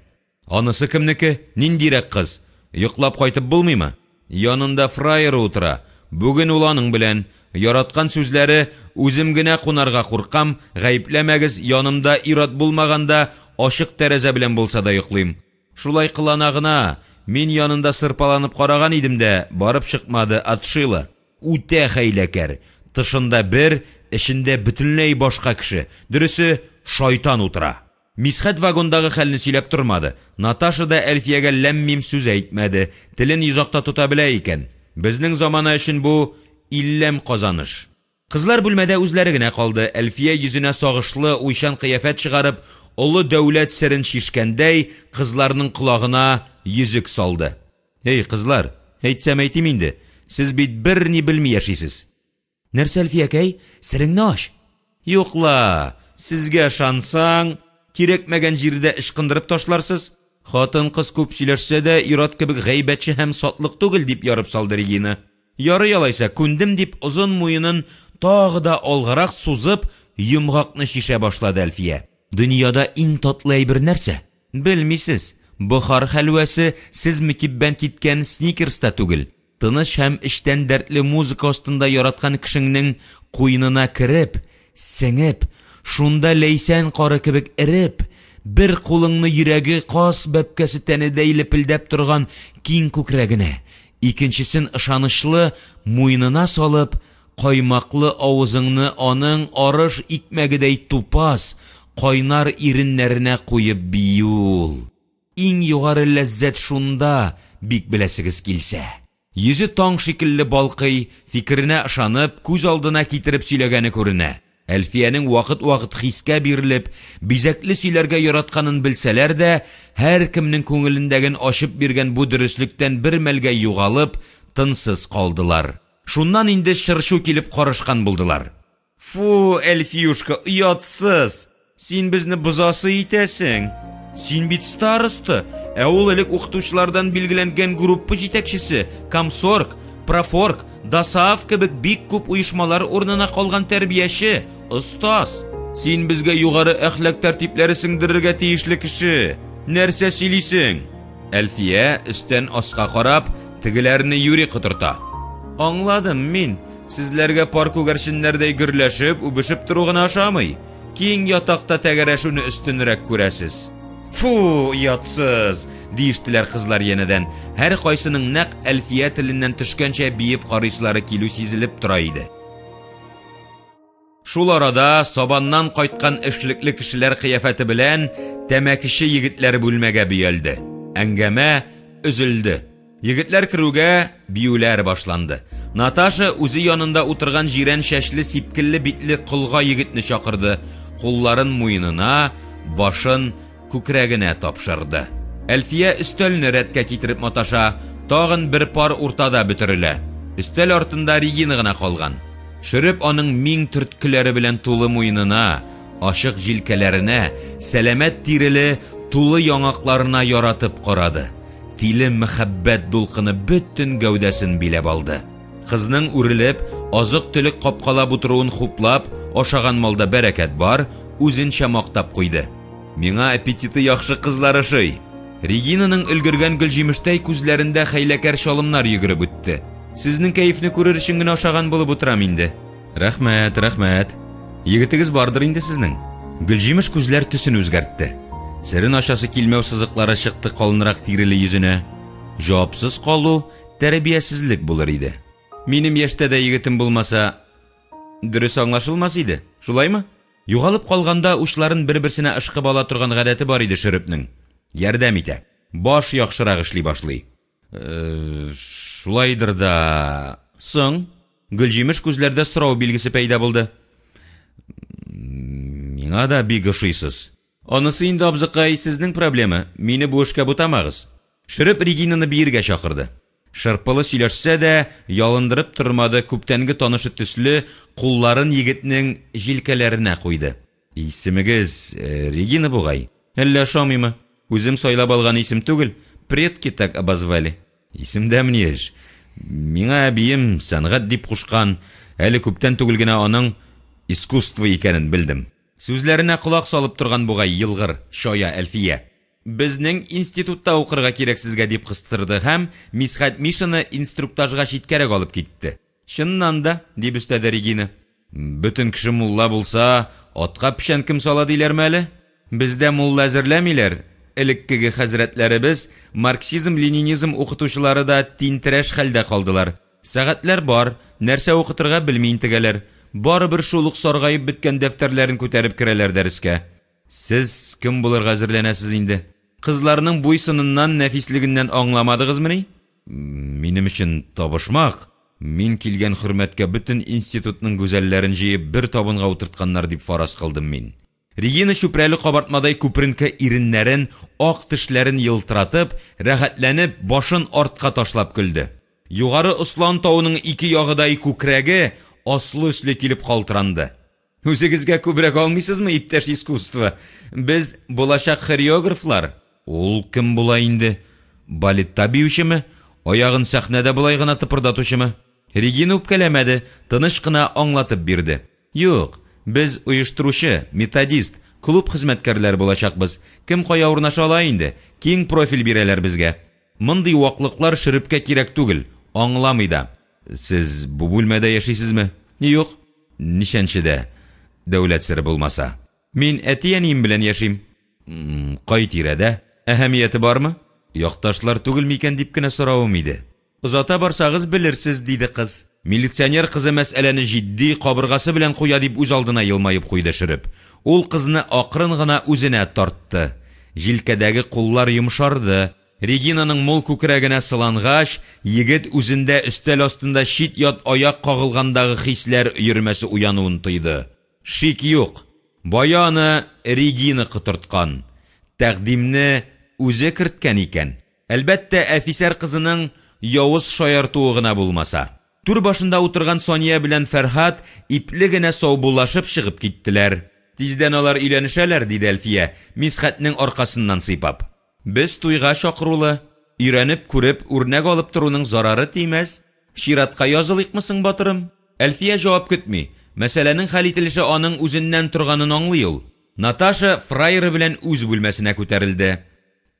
Анысы кемнеке? Ниндирәк кыз? Йоклап кайтып булмыймы? Янында фраеры утыра. Бүген ул аның белән. Яраткан сүзләре, Үзем генә кунарга куркам, гаепләмәгез, янымда ир-ат булмаганда, ачык тәрәзә белән булса да йоклыйм. Шулай кылана гына, мин янында сырпаланып караган идем дә, барып чыкмады, отшила. Үтә хәйләкәр, тышында бер, эчендә бөтенләй башка кеше, дөресе, шайтан утыра. Мисхәт вагондагы хәлне сөйләп тормады, Наташа да Әлфиягә ләм-мим сүз әйтмәде, телен йозакта тота белә икән. Безнең замана өчен бу, илләм казаныш. Кызлар бүлмәдә үзләре генә калды, Әлфия йөзенә сагышлы, уйчан кыяфәт чыгарып, олы дәүләт серен чишкәндәй, кызларның колагына йөзек салды. Эй, кызлар, әйтсәм әйтим инде, сез бит берни белми яшисез. Нәрсә, Әлфиякәй, сереңне ач! Юк ла, сезгә ышансаң, кирәкмәгән җирдә ычкындырып ташларсыз. Хатын-кыз күп сөйләшсә дә, ир-ат кебек гайбәтче һәм сатлык түгел, дип ярып салды Регина. Ярый алайса, күндем, дип озын муенын тагы да алгарак сузып, йомгакны чишә башлады Әлфия. Дөньяда иң татлы әйбер нәрсә? Белмисез. Бохар хәлвәсе, сез мөкиббән киткән сникерс та түгел, тыныч һәм эчтән дәртле музыка астында яраткан кешеңнең куенына кереп, сеңеп, шунда ләйсән кары кебек эреп, бер кулыңны йөрәге каз бәбкәсе тәнедәй лепелдәп торган киң күкрәгенә, икенчесен ышанычлы муенына салып, каймаклы авызыңны аның арыш икмәгедәй тупас, кайнар иреннәренә куеп бию ул. Иң югары ләззәт шунда, бик беләсегез килсә. Йөзе таң шикелле балкый, фикеренә ышанып, күз алдына китереп сөйләгәне күренә. Әлфиянең вакыт-вакыт хискә бирелеп, бизәкле сөйләргә яратканын белсәләр дә, һәркемнең күңелендәген ачып биргән бу дөреслектән бер мәлгә югалып, тынсыз калдылар. Шуннан инде чыр-чу килеп карышкан булдылар. Фу, Әлфиюшка, оятсыз! Син безне бозасы итәсең. Син бит староста, ә ул элек укытучылардан билгеләнгән группа җитәкчесе, комсорг, профорг, ДОСААФ кебек бик күп оешмалар урынына калган тәрбияче, остаз. Син безгә югары әхлак тәртипләре сеңдерергә тиешле кеше. Нәрсә сөйлисең? Әлфия, өстән аска карап, тегеләрне юри котырта. Аңладым мин, сезләргә пар күгәрченнәрдәй гөрләшеп, үбешеп тору гына ошамый. Киң ятакта тәгәрәшүне өстенрәк күрәсез. Фу, оятсыз! диештеләр кызлар янәдән. Һәркайсының нәкъ Әлфия теленнән төшкәнчә биеп карыйсылары килү сизелеп тора иде. Шул арада сабаннан кайткан эшлекле кешеләр кыяфәте белән тәмәкече егетләр бүлмәгә бөялде. Әңгәмә өзелде. Егетләр керүгә, биюләр башланды. Наташа үзе янында утырган җирән чәчле, сипкелле битле колга егетне чакырды, кулларын муенына, башын күкрәгенә тапшырды. Әлфия өстәлне рәткә китереп маташа, тагын бер пар уртада бөтерелә. Өстәл артында Регина гына калган. Шөреп аның миң төрткеләре белән тулы муенына, ачык җилкәләренә, сәламәт тиреле тулы яңакларына яратып карады. Тиле мәхәббәт дулкыны бөтен гәүдәсен биләп алды. Кызның үрелеп, азык-төлек капкалап утыруын хуплап, ашаган малда бәрәкәт бар, үзенчә мактап куйды. Миңа аппетиты яхшы кызлар ошый. Регинаның өлгергән гөлҗимештәй күзләрендә хәйләкәр чалымнар йөгереп үтте. Сезнең кәефне күрер өчен генә ашаган булып утырам инде. Рәхмәт, рәхмәт. Егетегез бардыр инде сезнең. Гөлҗимеш күзләр төсен үзгәртте. Серен ачасы килмәү сызыклары чыкты калынрак тиреле йөзенә. Җавапсыз калу тәрбиясезлек булыр иде. Минем яшьтә дә егетем булмаса, дөрес аңлашылмас иде, шулаймы? Югалып калганда учларын бер-берсенә ышкып ала торган гадәте бар иде Шөрепнең. Ярдәм итә. Баш яхшырак эшли башлый. Э, шулайдыр да. Соң? Гөлҗимеш күзләрдә сорау билгесе пәйда булды. Миңа да бик ошыйсыз. Анысы инде, абзыкай, сезнең проблема, мине бу эшкә бутамагыз. Шөреп Регинаны биергә чакырды. Шырпылы сөйләшсә дә, ялындырып тормады, күптәнге танышы төсле, кулларын егетнең җилкәләренә куйды. Исемегез э, Регина бугай. Әллә ошамыймы? Үзем сайлап алган исем түгел, предки так обозвали. Исемдәмени эш? Миңа әбием сәнгать дип кушкан, әле күптән түгел генә аның искусство икәнен белдем. Сүзләренә колак салып торган бугай елгыр, чая Әлфия. Безнең институтта укырга кирәк сезгә, дип кыстырды һәм Мисхәт Мишаны инструктажга читкәрәк алып китте. Чыннан да, дип өстәде Регина. Бөтен кеше мулла булса, атка печән кем сала диләрме әле? Бездә мулла әзерләмиләр, элеккеге хәзрәтләребез, марксизм-ленинизм укытучылары да тинтерәш хәлдә калдылар. Сәгатьләр бар, нәрсә укытырга белми интегәләр. Барыбер шул ук саргаеп беткән дәфтәрләрен күтәреп керәләр дәрескә. Сез кем булырга әзерләнәсез инде? Кызларның буй-сыныннан, нәфислегеннән аңламадыгызмыни? Минем өчен табышмак. Мин килгән хөрмәткә бөтен институтның гүзәлләрен җыеп бер табынга утыртканнар дип фараз кылдым мин. Регина чүпрәле кабартмадай күперенке иреннәрен, ак тешләрен елтыратып, рәхәтләнеп, башын артка ташлап көлде. Югары Ослан тавының ике ягыдай күкрәге аслы-өсле килеп калтыранды. Үзегезгә күбрәк алмыйсызмы, иптәш искусство? Без, булачак хореографлар. Ул кем була инде? Балетта биючеме? Аягын сәхнәдә болай гына тыпырдатучымы? Регина үпкәләмәде, тыныч кына аңлатып бирде. Юк, без оештыручы, методист, Клуб хезмәткәрләре булачакбыз. Кем кая урнаша ала инде, киң профиль бирәләр безгә. Мондый ваклыклар шөрепкә кирәк түгел, аңламый да. Сез бу бүлмәдә яшисезме? Юк. Ничәнчедә? Дәүләт сере булмаса. Мин әти-әнием белән яшим. Кай тирәдә? Әһәмияте бармы? Якташлар түгел микән дип кенә соравым иде. Озата барсагыз белерсез, диде кыз. Милиционер кызы мәсьәләне җитди, кабыргасы белән куя дип үзалдына елмаеп куйды Шөреп. Ул кызны акрын гына үзенә тартты. Җилкәдәге куллар йомшарды. Регинаның мул күкрәгенә сылангач, егет үзендә өстәл астында чит-ят аяк кагылгандагы хисләр өермәсе уянуын тойды. Шик юк, бая аны Регина котырткан. Тәкъдимне үзе керткән икән. Әлбәттә, әфисәр кызының явыз шаяртуы гына булмаса. Түр башында утырган Сания белән Фәрһад ипле генә саубуллашып чыгып киттеләр. Тиздән алар өйләнешәләр, диде Әлфия, Мисхәтнең аркасыннан сыйпап. Без туйга чакырулы. Өйрәнеп, күреп, үрнәк алып торуның зарары тимәс. Чиратка язылыйкмы соң, батырым? Әлфия җавап көтми. Мәсьәләнең хәл ителеше аның үзеннән торганын аңлый ул. Наташа фраеры белән үз бүлмәсенә күтәрелде.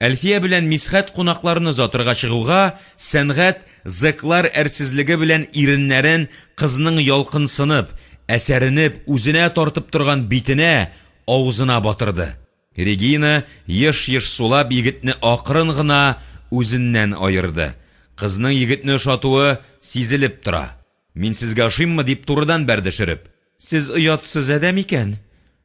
Әлфия белән Мисхәт кунакларны озатырга чыгуга, сәнгать зэклар әрсезлеге белән иреннәрен кызның ялкынсынып, әсәренеп, үзенә тартып торган битенә, авызына батырды. Регина, еш-еш сулап, егетне акрын гына үзеннән аерды. Кызның егетне ошатуы сизелеп тора. Мин сезгә ошыйммы, дип турыдан бәрде шөреп. Сез оятсыз адәм икән.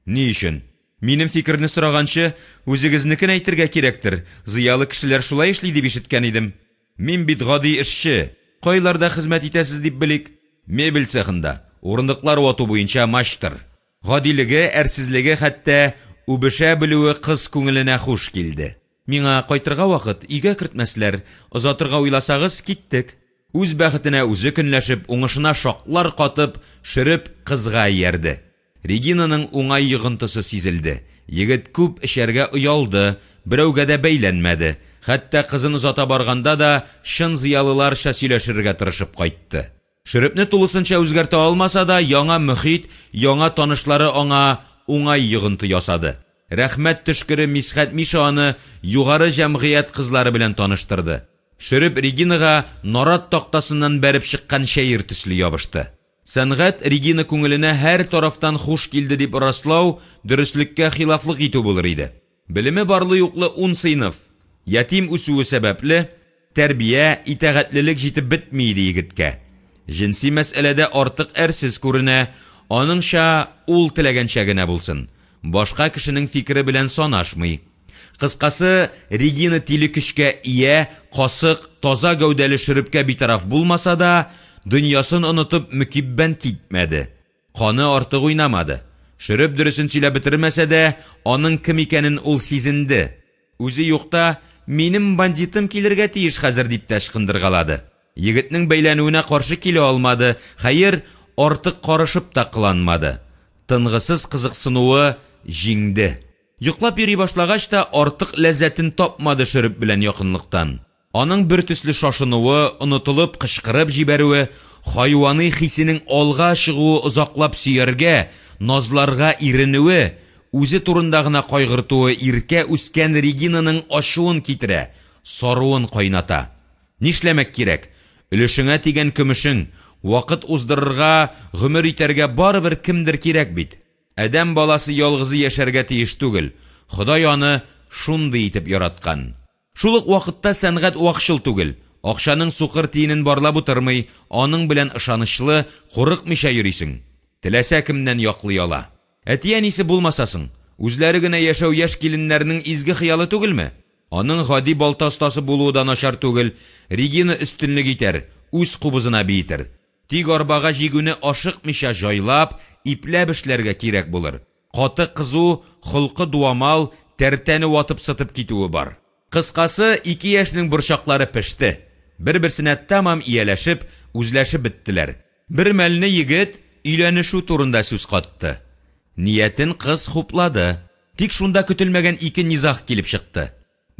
Ни өчен? Минем фикерне сораганчы, үзегезнекен әйтергә кирәктер, зыялы кешеләр шулай эшли дип ишеткән идем. Мин бит гади эшче, кайларда хезмәт итәсез дип белик? Мебель цехында, урындыклар вату буенча мачтыр. Гадилеге, әрсезлеге, хәтта үбешә белүе кыз күңеленә хуш килде. Миңа кайтырга вакыт, өйгә кертмәсләр, озатырга уйласагыз, киттек. Үз бәхетенә үзе көнләшеп, уңышына шаклар катып, шөреп, кызга иярде. Регинаның уңай йогынтысы сизелде. Егет күп эчәргә оялды, берәүгә дә бәйләнмәде. Хәтта кызын озата барганда да чын зыялыларча сөйләшергә тырышып кайтты. Шөрепне тулысынча үзгәртә алмаса да, яңа мөхит, яңа танышлары аңа уңай йогынты ясады. Рәхмәт төшкере Мисхәт Миша аны югары җәмгыять кызлары белән таныштырды. Шөреп Регинага нарат тактасыннан бәреп чыккан чәер төсле ябышты. Сәнгать Регина күңеленә һәр тарафтан хуш килде дип раслау, дөреслеккә хилафлык итү булыр иде. Белеме барлы-юклы ун сыйныф. Ятим үсүе сәбәпле, тәрбия, итагатьлелек җитеп бетми иде егеткә. Җенси мәсьәләдә артык әрсез күренә, аныңча, ул теләгәнчә генә булсын, башка кешенең фикере белән санашмый. Кыскасы, Регина тиле көчкә ия, касык, таза гәүдәле шөрепкә битараф булмаса да, дөньясын онытып мөкиббән китмәде. Каны артык уйнамады. Шөреп дөресен сөйләп бетермәсә дә, аның кем икәнен ул сизенде. Үзе юкта, минем бандитым килергә тиеш хәзер дип тә ычкындыргалады. Егетнең бәйләнүенә каршы килә алмады, хәер, артык карышып та кыланмады. Тынгысыз кызыксынуы җиңде. Йоклап йөри башлагач та артык ләззәтен тапмады шөреп белән якынлыктан. Аның бертөсле шашынуы, онытылып кычкырып җибәрүе, хайваный хисенең алга чыгуы озаклап сөяргә, назларга иренүе, үзе турында гына кайгыртуы иркә үскән Регинаның ачуын китерә, саруын кайната. Нишләмәк кирәк, өлешеңә тигән көмешең, вакыт уздырырга, гомер итәргә барыбер кемдер кирәк бит. Адәм баласы ялгызы яшәргә тиеш түгел, Ходай аны шундый итеп яраткан. Шул ук вакытта сәнгать вакчыл түгел, акчаның сукыр тиенен барлап утырмый, аның белән ышанычлы, курыкмыйча йөрисең. Теләсә кемнән яклый ала. Әти-әнисе булмаса соң? Үзләре генә яшәү яшь киленнәрнең изге хыялы түгелме? Аның гади балта остасы булуы да начар түгел, Регина өстенлек итәр, үз кубызына биетер. Тик арбага җигүне ашыкмыйча җайлап, ипләп эшләргә кирәк булыр. Каты кызу, холкы дуамал, тәртәне ватып-сытып китүе бар. Кыскасы, ике яшьнең борчаклары пеште. Бер-берсенә тәмам ияләшеп, үзләшеп беттеләр. Бер мәлне егет өйләнешү турында сүз катты. Ниятен кыз хуплады. Тик шунда көтелмәгән ике низаг килеп чыкты.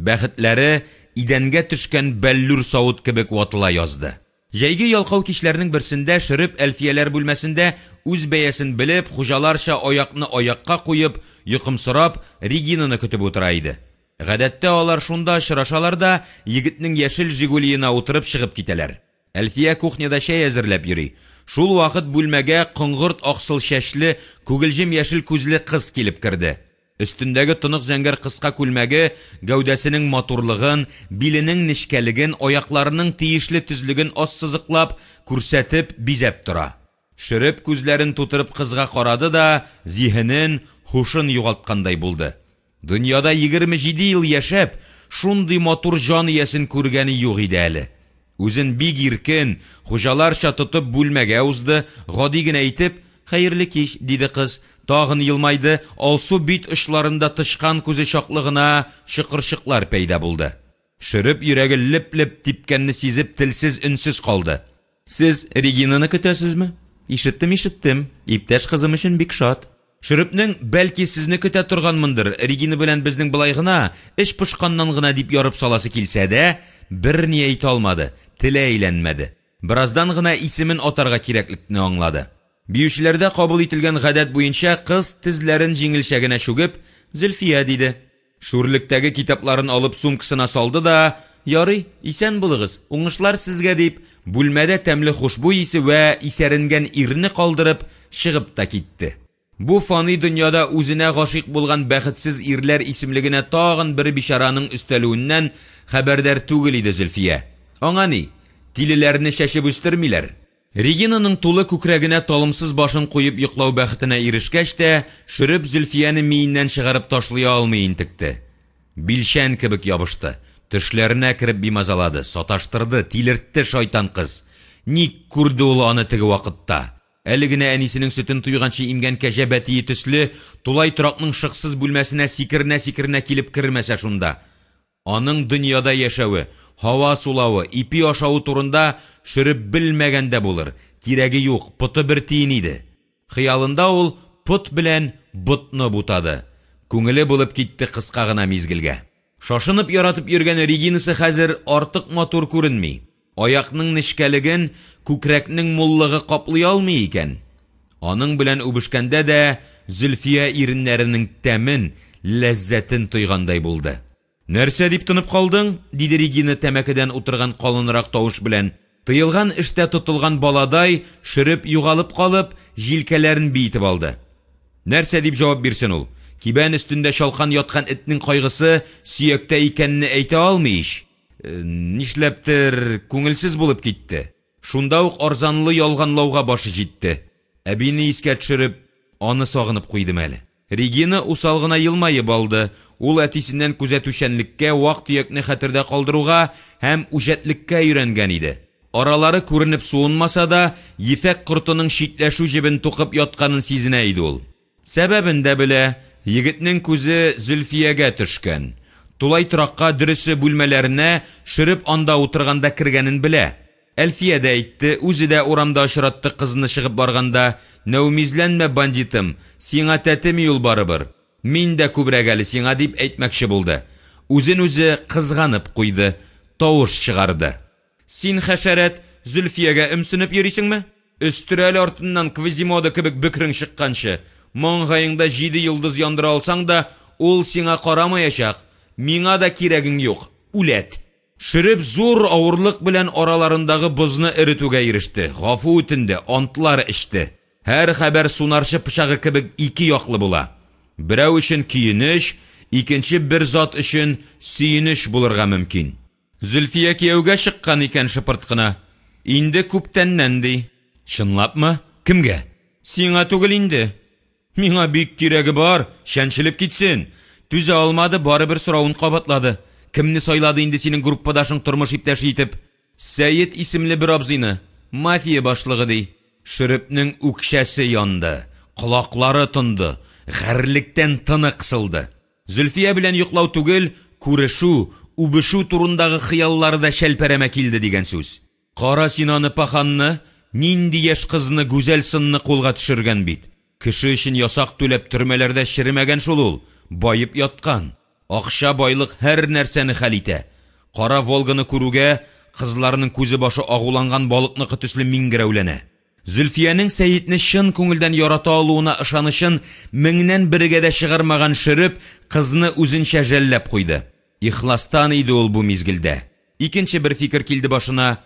Бәхетләре идәнгә төшкән бәллүр савыт кебек ватыла язды. Җәйге ялкау кичләрнең берсендә Шөреп Әлфияләр бүлмәсендә үз бәясен белеп, хуҗаларча аякны аякка куеп, йокымсырап, Регинаны көтеп утыра иде. Гадәттә алар шунда очрашалар да, егетнең яшел «Жигули» ена утырып чыгып китәләр. Әлфия кухняда чәй әзерләп йөри. Шул вакыт бүлмәгә коңгырт аксыл чәчле, күгелҗем яшел күзле кыз килеп керде. Өстендәге тонык зәңгәр кыска күлмәге гәүдәсенең матурлыгын, биленең нечкәлеген, аякларының тиешле төзлеген ассызыклап, күрсәтеп, бизәп тора. Шөреп күзләрен тутырып кызга карады да, зиһенен, һушын югалткандай булды. Дөньяда 27 ел яшәп, шундый матур җан иясен күргәне юк иде әле. Үзен бик иркен, хуҗаларча тотып бүлмәгә узды, гади генә итеп, «Хәерле кич», диде кыз, тагын елмайды, алсу бит очларында тычкан күзе чаклы гына чокырчыклар пәйда булды. Шөреп йөрәге леп-леп типкәнне сизеп телсез-өнсез калды. Сез Регинаны көтәсезме? Ишеттем, ишеттем, иптәш кызым өчен бик шат. Шөрепнең, бәлки, сезне көтә торганмындыр, Регина белән безнең болай гына, эч пошканнан гына дип ярып саласы килсә дә, берни әйтә алмады, теле әйләнмәде. Бераздан гына исемен атарга кирәклекне аңлады. Биючеләрдә кабул ителгән гадәт буенча, кыз, тезләрен җиңелчә генә чүгеп, Зөлфия, диде. Шүрлектәге китапларын алып сумкасына салды да, Ярый, исән булыгыз, уңышлар сезгә, дип, бүлмәдә тәмле хушбуй исе вә исәренгән ирне калдырып, чыгып та китте. Бу фани дөньяда үзенә гашыйк булган бәхетсез ирләр исемлегенә тагын бер бичараның өстәлүеннән хәбәрдар түгел иде Зөлфия. Аңа ни, тилеләрне чәчеп үстермиләр. Регинаның тулы күкрәгенә талымсыз башын куеп йоклау бәхетенә ирешкәч тә, Шөреп Зөлфияне миеннән чыгарып ташлый алмый интекте. Билчән кебек ябышты, төшләренә кереп бимазалады, саташтырды, тилертте шайтан кыз. Ник күрде ул аны теге вакытта? Әле генә әнисенең сөтен туйганчы имгән кәҗә бәтие төсле, тулай торакның шыксыз бүлмәсенә сикеренә-сикеренә килеп кермәсә шунда. Аның дөньяда яшәве, һава сулавы, ипи ашавы турында Шөреп белмәгән дә булыр, кирәге юк, поты бер тиен иде. Хыялында ул пот белән ботны бутады. Күңеле булып китте кыска гына мизгелгә. Шашынып яратып йөргән Регинасы хәзер артык матур күренми. Аякның нечкәлеген күкрәкнең муллыгы каплый алмый икән. Аның белән үбешкәндә дә Зөлфия иреннәренең тәмен, ләззәтен тойгандай булды. Нәрсә дип тынып калдың? диде Регина тәмәкедән утырган калынрак тавыш белән. Тыелган эштә тотылган баладай, шөреп югалып калып, җилкәләрен биетеп алды. Нәрсә дип җавап бирсен ул? Кибән өстендә чалкан яткан этнең кайгысы сөяктә икәнне әйтә алмый ич. Нишләптер, күңелсез булып китте. Шунда ук арзанлы ялганлауга башы җитте. Әбине искә төшереп, аны сагынып куйдым әле. Регина усал гына елмаеп алды. Ул әтисеннән күзәтүчәнлеккә, вак-төякне хәтердә калдыруга һәм үҗәтлеккә өйрәнгән иде. Аралары күренеп суынмаса да, ефәк кортының читләшү җебен тукып ятканын сизенә иде ул. Сәбәбен дә белә, егетнең күзе Зөлфиягә төшкән. Тулай торакка, дөресе, бүлмәләренә, шөреп анда утырганда кергәнен белә. Әлфия дә әйтте, үзе дә урамда очратты кызны чыгып барганда, Нәүмизләнмә, бандитым, сиңа тәтеми ул барыбер. Мин дә күбрәк әле сиңа, дип әйтмәкче булды. Үзен-үзе кызганып куйды, тавыш чыгарды. Син, хәшәрәт, Зөлфиягә өмсенеп йөрисеңме? Өстерәл артыннан Квазимодо кебек бөкрең чыкканчы. Маңгаеңда җиде йолдыз яндыра алсаң да, ул сиңа карамаячак. Миңа да кирәгең юк, үләт! Шөреп зур авырлык белән араларындагы бозны эретүгә иреште, гафу үтенде, антлар эчте. Һәр хәбәр сунарчы пычагы кебек ике яклы була. Берәү өчен көенеч, икенче бер зат өчен сөенеч булырга мөмкин. Зөлфия кияүгә чыккан икән шыпырт кына. Инде күптәннән, ди. Чынлапмы? Кемгә? Сиңа түгел инде. Миңа бик кирәге бар, чәнчелеп китсен. Түзә алмады, барыбер соравын кабатлады. Кемне сайлады инде синең группадашың тормыш иптәше итеп? Сәет исемле бер абзыйны. Мафия башлыгы, ди. Шөрепнең үкчәсе янды, колаклары тонды, гарьлектән тыны кысылды. Зөлфия белән йоклау түгел, күрешү, үбешү турындагы хыяллары да чәлпәрәмә килде дигән сүз. Кара син аны, паханны, нинди яшь кызны, гүзәл сынны кулга төшергән бит. Кеше өчен ясак түләп төрмәләрдә черемәгән шул ул, баеп яткан. Акча, байлык һәр нәрсәне хәл итә. Кара Волганы күрүгә, кызларның күзе-башы агуланган балыкныкы төсле миңгерәүләнә. Зөлфиянең Сәетне чын күңелдән ярата алуына ышанычын меңнән бергә дә чыгармаган Шөреп кызны үзенчә жәлләп куйды. Ихластан иде ул бу мизгелдә. Икенче бер фикер килде башына,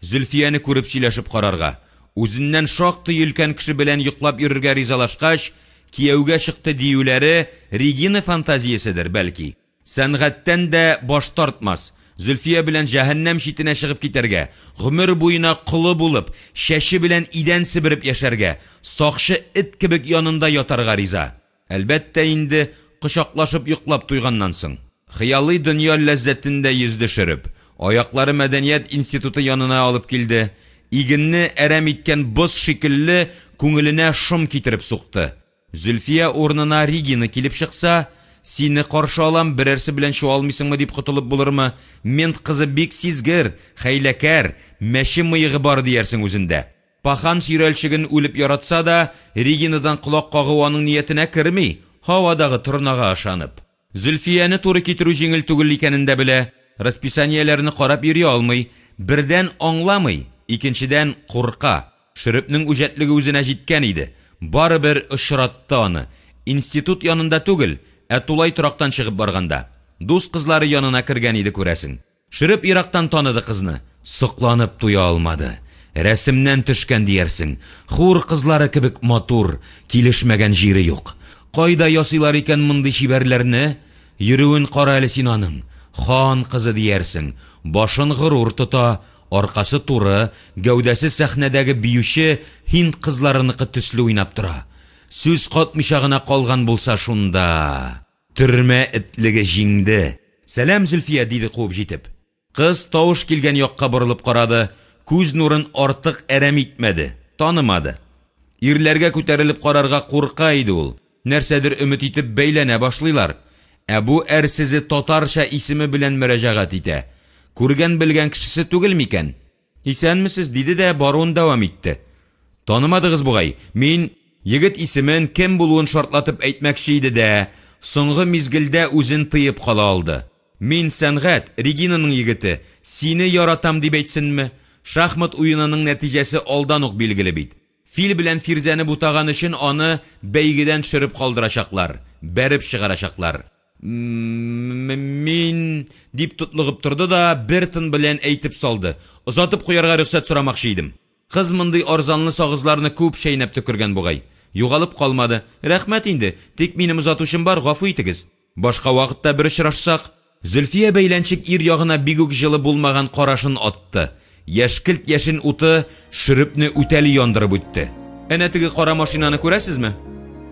Зөлфияне күреп сөйләшеп карарга. Үзеннән шактый өлкән кеше белән йоклап йөрергә ризалашкач, кияүгә чыкты диюләре Регина фантазияседер, бәлки. Сәнгатьтән дә баш тартмас, Зөлфия белән җәһәннәм читенә чыгып китәргә, гомер буена колы булып, чәче белән идән себереп яшәргә, сакчы эт кебек янында ятарга риза. Әлбәттә инде, кочаклашып йоклап туйганнан соң. Хыялый дөнья ләззәтендә йөзде шөреп. Аяклары мәдәният институты янына алып килде. Игенне әрәм иткән боз шикелле, күңеленә шом китереп сукты. Зөлфия урынына Регина килеп чыкса, сине каршы алам, берәрсе белән чуалмыйсыңмы дип котылып булырмы? Мент кызы бик сизгер, хәйләкәр, мәче мыегы бар диярсең үзендә. Пахан сөйрәлчеген үлеп яратса да, Регинадан колак кагу аның ниятенә керми, һавадагы торнага ышанып. Зөлфияне туры китерү җиңел түгел икәнен дә белә, расписаниеләрне карап йөри алмый, бердән, аңламый, икенчедән, курка. Шөрепнең үҗәтлеге үзенә җиткән иде, барыбер очратты аны, институт янында түгел, ә тулай торактан чыгып барганда. Дус кызлары янына кергән иде, күрәсең. Шөреп ерактан таныды кызны, сокланып туя алмады. Рәсемнән төшкән диярсең, хур кызлары кебек матур, килешмәгән җире юк. Кайда ясыйлар икән мондый чибәрләрне? Йөрүен кара әле син аның, хан кызы диярсең, башын горур тота, аркасы туры, гәүдәсе сәхнәдәге биюче һинд кызларыныкы төсле уйнап тора. Сүз катмыйча гына калган булса шунда. Төрмә этлеге җиңде. Сәлам, Зөлфия, диде куып җитеп. Кыз тавыш килгән якка борылып карады, күз нурын артык әрәм итмәде, танымады. Ирләргә күтәрелеп карарга курка иде ул, нәрсәдер өмет итеп бәйләнә башлыйлар. Ә бу әрсезе татарча исеме белән мөрәҗәгать итә. Күргән-белгән кешесе түгел микән? Исәнмесез, диде дә баруын дәвам итте. Танымадыгыз бугай, мин, егет исемен, кем булуын шартлатып әйтмәкче иде дә, соңгы мизгелдә үзен тыеп кала алды. Мин, Сәнгать, Регинаның егете, сине яратам дип әйтсенме? Шахмат уенының нәтиҗәсе алдан ук билгеле бит. Фил белән Фирзәне бутаган өчен аны бәйгедән төшереп калдырачаклар, бәреп чыгарачаклар. М-м-мин, дип тотлыгып торды да, бер тын белән әйтеп салды, Озатып куярга рөхсәт сорамакчы идем. Кыз мондый арзанлы сагызларны күп чәйнәп төкергән бугай. Югалып калмады. Рәхмәт инде, тик минем озатучым бар, гафу итегез. Башка вакытта бер очрашсак. Зөлфия бәйләнчек ир ягына бик үк җылы булмаган карашын атты. Яшькелт яшен уты Шөрепне үтәли яндырып үтте. Әнә теге кара машинаны күрәсезме?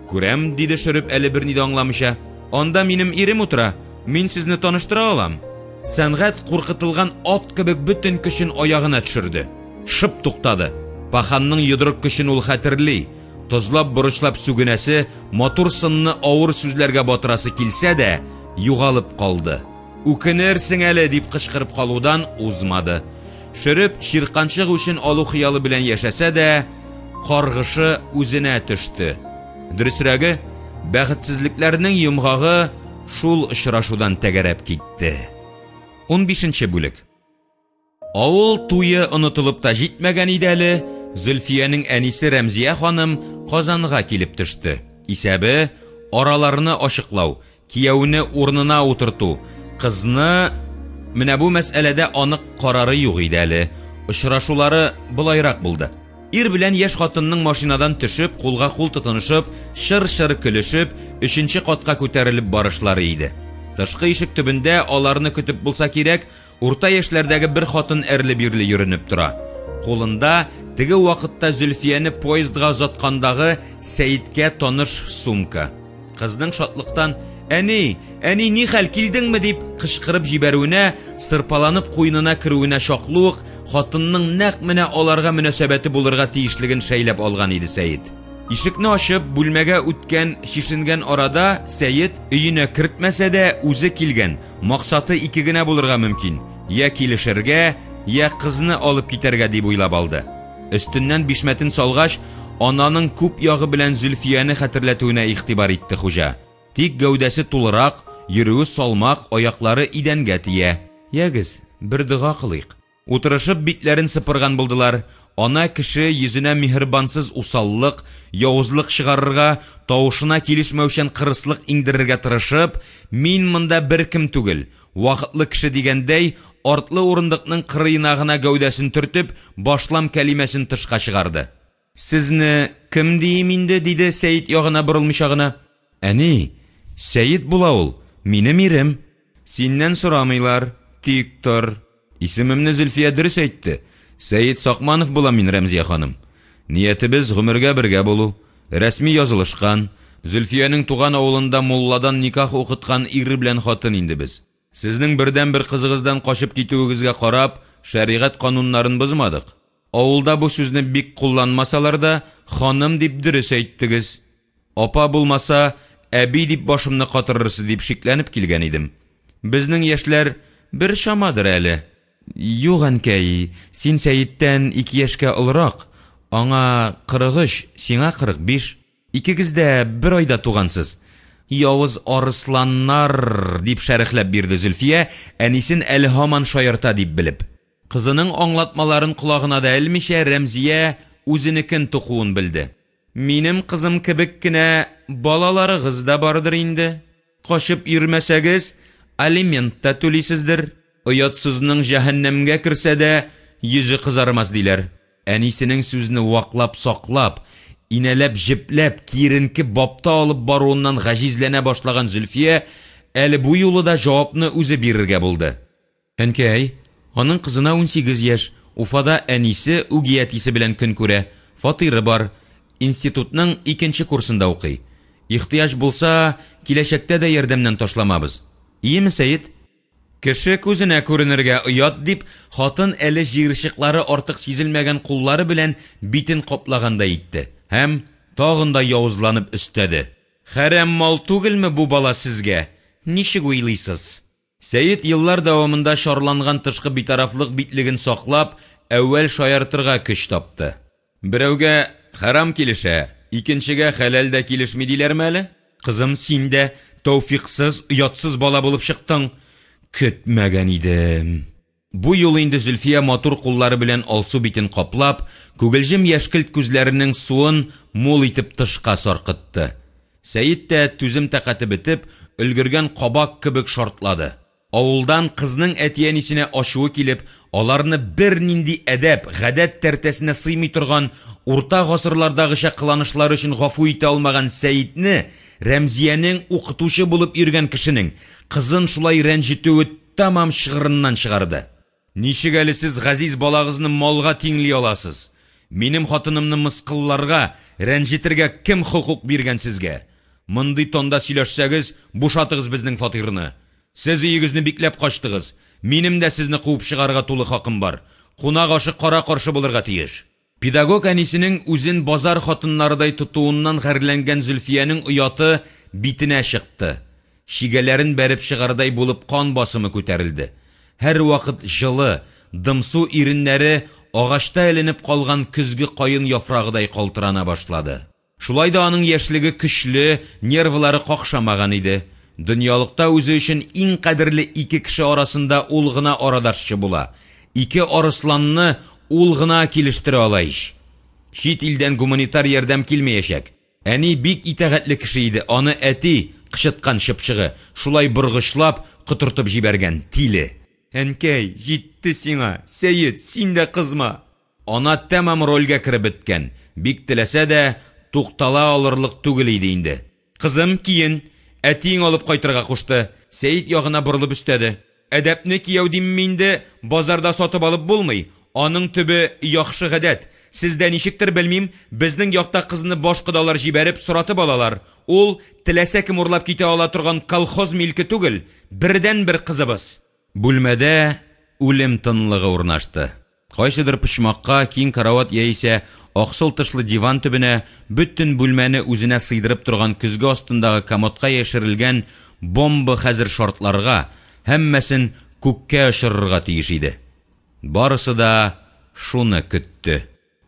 Күрәм, диде Шөреп әле берни дә аңламыйча. Анда минем ирем утыра, мин сезне таныштыра алам. Сәнгать куркытылган ат кебек бөтен көчен аягына төшерде. Шып туктады. Паханның йодрык көчен ул хәтерли. Тозлап-борычлап сүгенәсе, матур сынны авыр сүзләргә батырасы килсә дә, югалып калды. Үкенерсең әле, дип кычкырып калудан узмады. Шөреп, чирканчык үчен алу хыялы белән яшәсә дә, каргышы үзенә төште. Дөресрәге, бәхетсезлекләрнең йомгагы шул очрашудан тәгәрәп китте. Унбишенче бүлек. Авыл туе онытылып та җитмәгән иде әле, Зөлфиянең әнисе Рәмзия ханым Казанга килеп төште. Исәбе, араларны ачыклау, кияүне урынына утырту, кызны... Менә бу мәсьәләдә анык карары юк иде әле. Очрашулары болайрак булды. Ир белән яшь хатынның машинадан төшеп, кулга-кул тотынышып, чыр-чыр көлешеп, өченче катка күтәрелеп барышлары иде. Тышкы ишек төбендә аларны көтеп булса кирәк, Урта яшьләрдәге бер хатын әрле-бирле йөренеп тора. Кулында теге вакытта Зөлфияне поездга озаткандагы Сәеткә таныш сумка. Кызның шатлыктан «Әни, әни, нихәл, килдеңме?» дип кычкырып җибәрүенә, сырпаланып куенына керүенә чаклы ук хатынның нәкъ менә аларга мөнәсәбәте булырга тиешлеген шәйләп алган иде Сәет. Ишекне ачып, бүлмәгә үткән, чишенгән арада Сәет, өенә кертмәсә дә, үзе килгән, максаты ике генә булырга мөмкин, я килешергә, я кызны алып китәргә дип уйлап алды. Өстеннән бишмәтен салгач, ананың күп ягы белән Зөлфияне хәтерләтүенә игътибар итте хуҗа. Тик гәүдәсе тулырак, йөрүе салмак, аяклары идәнгә тия. Ягез, бер дога кылыйк. Утырышып битләрен сыпырган булдылар. Ана кеше йөзенә миһербансыз усаллык, явызлык чыгарырга, тавышына килешмәүчән кырыслык иңдерергә тырышып, мин монда беркем түгел, вакытлы кеше дигәндәй, артлы урындыкның кырыена гына гәүдәсен төртеп, башлам кәлимәсен тышка чыгарды. Сезне кем диим инде? диде Сәет ягына борылмыйча гына. Әни, Сәет була ул, минем ирем. Синнән сорамыйлар, тик тор. Исемемне Зөлфия дөрес әйтте. Сәет Сакманов булам мин, Рәмзия ханым. Ниятебез, гомергә бергә булу. Рәсми язылышкан, Зөлфиянең туган авылында мулладан никах укыткан ир белән хатын инде без. Сезнең бердәнбер кызыгыздан качып китүегезгә карап, шәригать кануннарын бозмадык. Авылда бу сүзне бик кулланмасалар да, ханым дип дөрес әйттегез. Апа булмаса, әби дип башымны катырырсыз дип шикләнеп килгән идем. Безнең яшьләр бер чамадыр әле. Юк, әнкәй, син Сәеттән ике яшькә олырак, аңа 43, сиңа 45. Икегез дә бер айда тугансыз. Явыз арысланнар, дип шәрехләп бирде Зөлфия, әнисен әле һаман шаярта дип белеп. Кызының аңлатмаларын колагына да элмичә, Рәмзия үзенекен тукуын белде. Минем кызым кебек кенә балаларыгыз да бардыр инде. Качып йөрмәсәгез, алимент та түлисездер. Оятсызның җәһәннәмгә керсә дә, йөзе кызармас, диләр. Әнисенең сүзне ваклап-саклап, инәләп-җепләп, киеренке бапта алып баруыннан гаҗизләнә башлаган Зөлфия әле бу юлы да җавапны үзе бирергә булды. Әнкәй, аның кызына 18 яшь, Уфада әнисе, үги әтисе белән көн күрә, фатиры бар, институтның икенче курсында укый. Ихтыяҗ булса, киләчәктә дә ярдәмнән ташламабыз. Иеме, Сәет? Кеше күзенә күренергә оят, дип, хатын әле җыерчыклары артык сизелмәгән куллары белән битен каплагандай итте һәм тагын да явызланып өстәде. Хәрәм мал түгелме бу бала сезгә, ничек уйлыйсыз? Сәет еллар дәвамында чарланган тышкы битарафлык битлеген саклап, әүвәл шаяртырга көч тапты. Берәүгә хәрам килешә, икенчегә хәләл дә килешми диләрме әле? Кызым, син дә тәүфикъсыз, оятсыз бала булып чыктың. Көтмәгән идем. Бу юлы инде Зөлфия матур куллары белән алсу битен каплап, күгелҗем яшькелт күзләренең суын мул итеп тышка саркытты. Сәет тә, түзем-тәкате бетеп, өлгергән кабак кебек шартлады. Авылдан кызның әти-әнисенә ачуы килеп, аларны бернинди әдәп, гадәт тәртәсенә сыймый торган урта гасырлардагыча кыланышлары өчен гафу итә алмаган Сәетне Рәмзиянең укытучы булып йөргән кешенең кызын шулай рәнҗетүе тәмам чыгырыннан чыгарды. Ничек әле сез газиз балагызны малга тиңли аласыз? Минем хатынымны мыскылларга, рәнҗетергә кем хокук биргән сезгә? Мондый тонда сөйләшсәгез, бушатыгыз безнең фатирны. Сез өегезне бикләп качтыгыз. Минем дә сезне куып чыгарырга тулы хакым бар. Кунак ашы кара-каршы булырга тиеш. Педагог әнисенең үзен базар хатыннарыдай тотуыннан гарьләнгән Зөлфиянең ояты битенә чыкты. Чигәләрен бәреп чыгардай булып кан басымы күтәрелде. Һәрвакыт җылы, дымсу иреннәре агачта эленеп калган көзге каен яфрагыдай калтырана башлады. Шулай да аның яшьлеге көчле, нервылары какшамаган иде. Дөньялыкта үзе өчен иң кадерле ике кеше арасында ул гына арадашчы була. Ике арысланны ул гына килештерә ала ич. Чит илдән гуманитар ярдәм килмәячәк. Әни бик итагатьле кеше иде, аны әти, кычыткан чыпчыгы, шулай боргычлап, котыртып җибәргән, тиле. Әнкәй, җитте сиңа, Сәет, син дә кызма! Ана тәмам рольгә кереп беткән, бик теләсә дә, туктала алырлык түгел иде инде. Кызым, киен! Әтиең алып кайтырга кушты. Сәет ягына борылып өстәде. Әдәпне кияү димме инде, базарда сатып алып булмый. Аның төбе, яхшы гадәт. Сездә ничектер, белмим, безнең якта кызны баш кодалар җибәреп, соратып алалар. Ул, теләсә кем урлап китә ала торган колхоз милке түгел, бердәнбер кызыбыз. Бүлмәдә үлем тынлыгы урнашты. Кайсыдыр почмакка, киң карават яисә аксыл тышлы диван төбенә, бөтен бүлмәне үзенә сыйдырып торган көзге астындагы комодка яшерелгән бомба хәзер шартларга, һәммәсен күккә очырырга тиеш иде. Барысы да шуны көтте.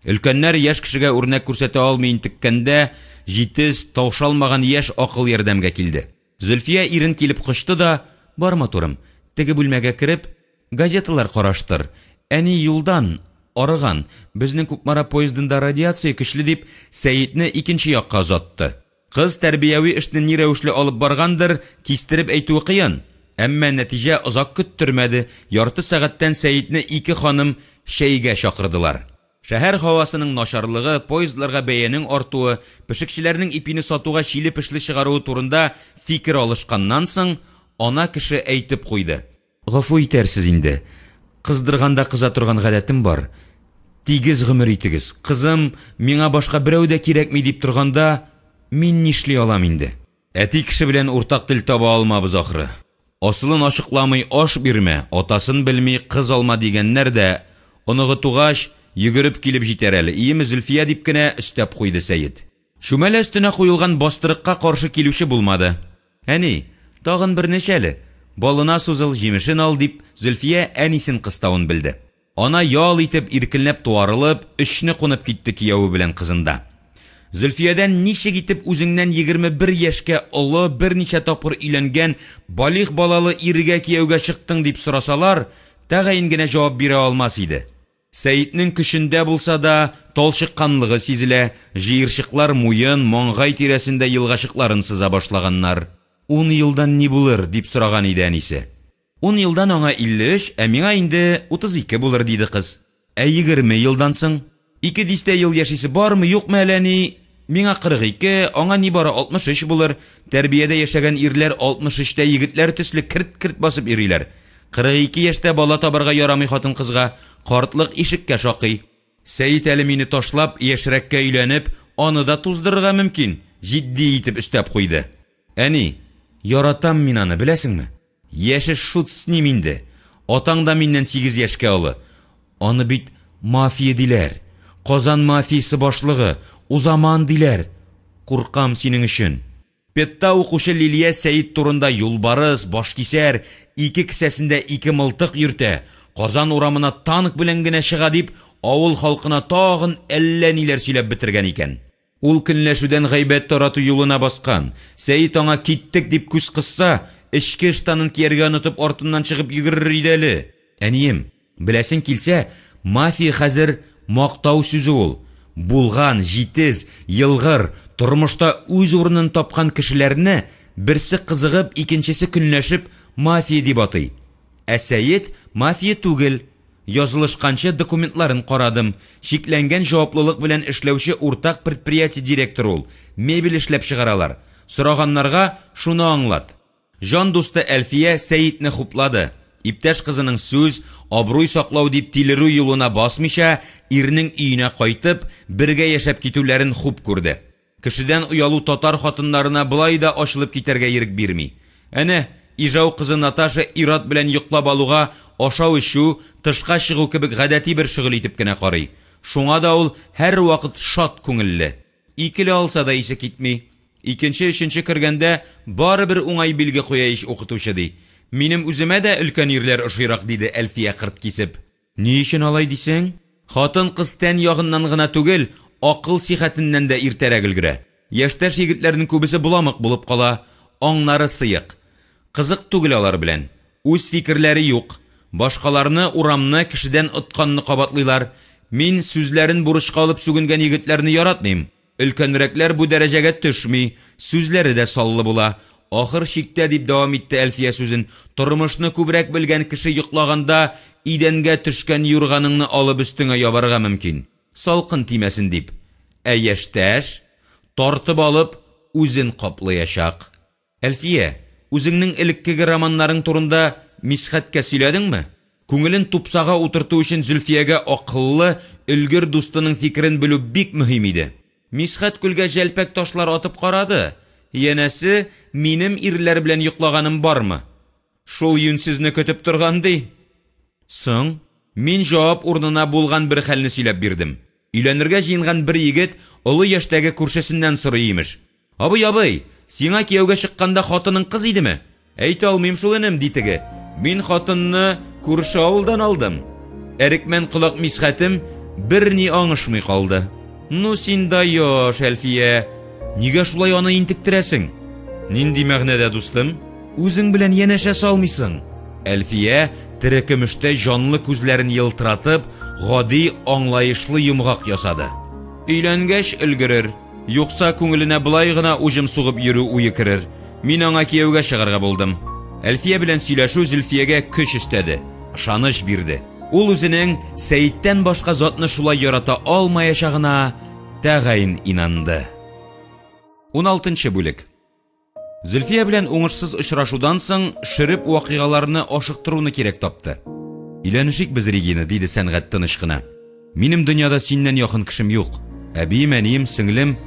Өлкәннәр яшь кешегә үрнәк күрсәтә алмый интеккәндә, җитез, таушалмаган яшь акыл ярдәмгә килде. Зөлфия ирен килеп кочты да, Бар, матурым, теге бүлмәгә кереп, газеталар караштыр. Әни юлдан, арыган, безнең Кукмара поездында радиация көчле дип, Сәетне икенче якка озатты. Кыз тәрбияви эшне ни рәвешле алып баргандыр, кистереп әйтүе кыен. Әмма нәтиҗә озак көттермәде, ярты сәгатьтән Сәетне ике ханым чәйгә чакырдылар. Шәһәр һавасының начарлыгы, поездларга бәянең артуы, пешекчеләрнең ипине сатуга чиле-пешле чыгаруы турында фикер алышканнан соң, ана кеше әйтеп куйды. Гафу итәрсез инде, кыздырганда кыза торган гадәтем бар. Тигез гомер итегез, кызым, миңа башка берәү дә кирәкми дип торганда, мин нишли алам инде? Әти кеше белән уртак тел таба алмабыз ахры. Асылын ачыкламый аш бирмә, атасын белми кыз алма дигәннәр дә, оныгы тугач, йөгереп килеп җитәр әле, иеме Зөлфия дип кенә өстәп куйды Сәет. Чүмәлә өстенә куелган бастырыкка каршы килүче булмады. Әни, тагын берне эч әле, балына сузыл, җимешен ал, дип Зөлфия әнисен кыставын белде. Ана ял итеп, иркенләп туарылып, өчне кунып китте кияве белән кызында. Зөлфиядән ничек итеп үзеңнән 21 яшькә олы, берничә тапкыр өйләнгән, балигъ балалы иргә кияүгә чыктың дип сорасалар, тәгаен генә җавап бирә алмас иде. Сәетнең көчендә булса да, талчыкканлыгы сизелә, җыерчыклар муен, маңгай тирәсендә елгачыкларын сыза башлаганнар. Ун елдан ни булыр, дип сораган иде әнисе. Ун елдан аңа 53, ә миңа инде 32 булыр, диде кыз. Ә 20 елдан соң? Ике дистә ел яшисе бармы, юкмы әле, әни? Миңа 42, аңа нибары 63 булыр. Тәрбиядә яшәгән ирләр 63тә егетләр төсле керт-керт басып йөриләр. 42 яшьтә бала табарга ярамый хатын-кызга, картлык ишеккә шакый. Сәет әле мине ташлап, яшьрәккә өйләнеп, аны да туздырырга мөмкин, җитди итеп өстәп куйды. Әни, яратам мин аны, беләсеңме? Яше шут с ним инде. Атаң да миннән сигез яшькә олы. Аны бит мафия диләр. Казан мафиясе башлыгы, узаман диләр. Куркам синең өчен. Педта укучы Лилия Сәет турында юлбарыс, башкисәр, ике кесәсендә ике мылтык йөртә, Казан урамына танк белән генә чыга дип, авыл халкына тагын әллә ниләр сөйләп бетергән икән. Ул көнләшүдән гайбәт тарату юлына баскан. Сәет аңа киттек дип күз кысса, эчке ыштанын кияргә онытып артыннан чыгып йөгерер иде әле. Әнием, беләсең килсә, мафия хәзер мактау сүзе ул. Булган, җитез, елгыр, тормышта үз урынын тапкан кешеләрне берсе кызыгып, икенчесе көнләшеп мафия дип атый. Ә Сәет мафия түгел. Язылышканчы документларын карадым. Чикләнгән җаваплылык белән эшләүче уртак предприятие директоры ул. Мебель эшләп чыгаралар. Сораганнарга шуны аңлат. Җан дусты Әлфия Сәетне хуплады. Иптәш кызының сүз, абруй саклау дип тилерү юлына басмыйча, ирнең өенә кайтып, бергә яшәп китүләрен хуп күрде. Кешедән оялу татар хатыннарына болай да ачылып китәргә ирек бирми. Әнә, Ижау кызы Наташа ир-ат белән йоклап алуга ашау-эчү, тышка чыгу кебек гадәти бер шөгыль итеп кенә карый. Шуңа да ул һәрвакыт шат күңелле. Икеле алса да исе китми. Икенче-өченче кергәндә барыбер уңай билге куя ич укытучы, ди. Минем үземә дә өлкән ирләр ошыйрак, диде Әлфия кырт кисеп. Ни өчен алай дисең? Хатын-кыз тән ягыннан гына түгел, акыл сихәтеннән дә иртәрәк өлгерә. Яшьтәш егетләрнең күбесе боламык булып кала, аңнары сыек. Кызык түгел алар белән. Үз фикерләре юк. Башкаларны, урамны, кешедән отканны кабатлыйлар. Мин сүзләрен бурычка алып сүгенгән егетләрне яратмыйм. Өлкәнрәкләр бу дәрәҗәгә төшми, сүзләре дә саллы була. Ахыр чиктә, дип дәвам итте Әлфия сүзен, тормышны күбрәк белгән кеше йоклаганда идәнгә төшкән юрганыңны алып өстеңә ябарга мөмкин, салкын тимәсен дип. Ә яшьтәш, тартып алып, үзен каплаячак. Әлфия, үзеңнең элеккеге романнарың турында Мисхәткә сөйләдеңме? Күңелен тупсага утырту өчен Зөлфиягә акыллы, өлгер дустының фикерен белү бик мөһим иде. Мисхәт күлгә җәлпәк ташлар атып карады, янәсе, минем ирләр белән йоклаганым бармы? Шул юньсезне көтеп торган, ди. Соң? Мин җавап урынына булган бер хәлне сөйләп бирдем. Өйләнергә җыенган бер егет олы яшьтәге күршесеннән сорый, имеш. Абый, абый, сиңа кияүгә чыкканда хатының кыз идеме? Әйтә алмыйм шул, энем, ди теге. Мин хатынны күрше авылдан алдым. Әрекмән колак Мисхәтем берни аңышмый калды. Ну син даешь, Әлфия. Нигә шулай аны интектерәсең? Нинди мәгънәдә, дустым? Үзең белән янәшә салмыйсың. Әлфия, терекөмештәй җанлы күзләрен елтыратып, гади, аңлаешлы йомгак ясады. Өйләнгәч өлгерер, юкса күңеленә болай гына уҗым сугып йөрү уе керер. Мин аңа кияүгә чыгарга булдым. Әлфия белән сөйләшү Зөлфиягә көч өстәде, ышаныч бирде. Ул үзенең Сәеттән башка затны шулай ярата алмаячагына тәгаен инанды. Уналтынчы бүлек. Зөлфия белән уңышсыз очрашудан соң Шөреп вакыйгаларны ашыктыруны кирәк тапты. Өйләнешик без, Регина, диде Сәнгать тыныч кына. Минем дөньяда синнән якын кешем юк. Әбием, әнием, сеңлем,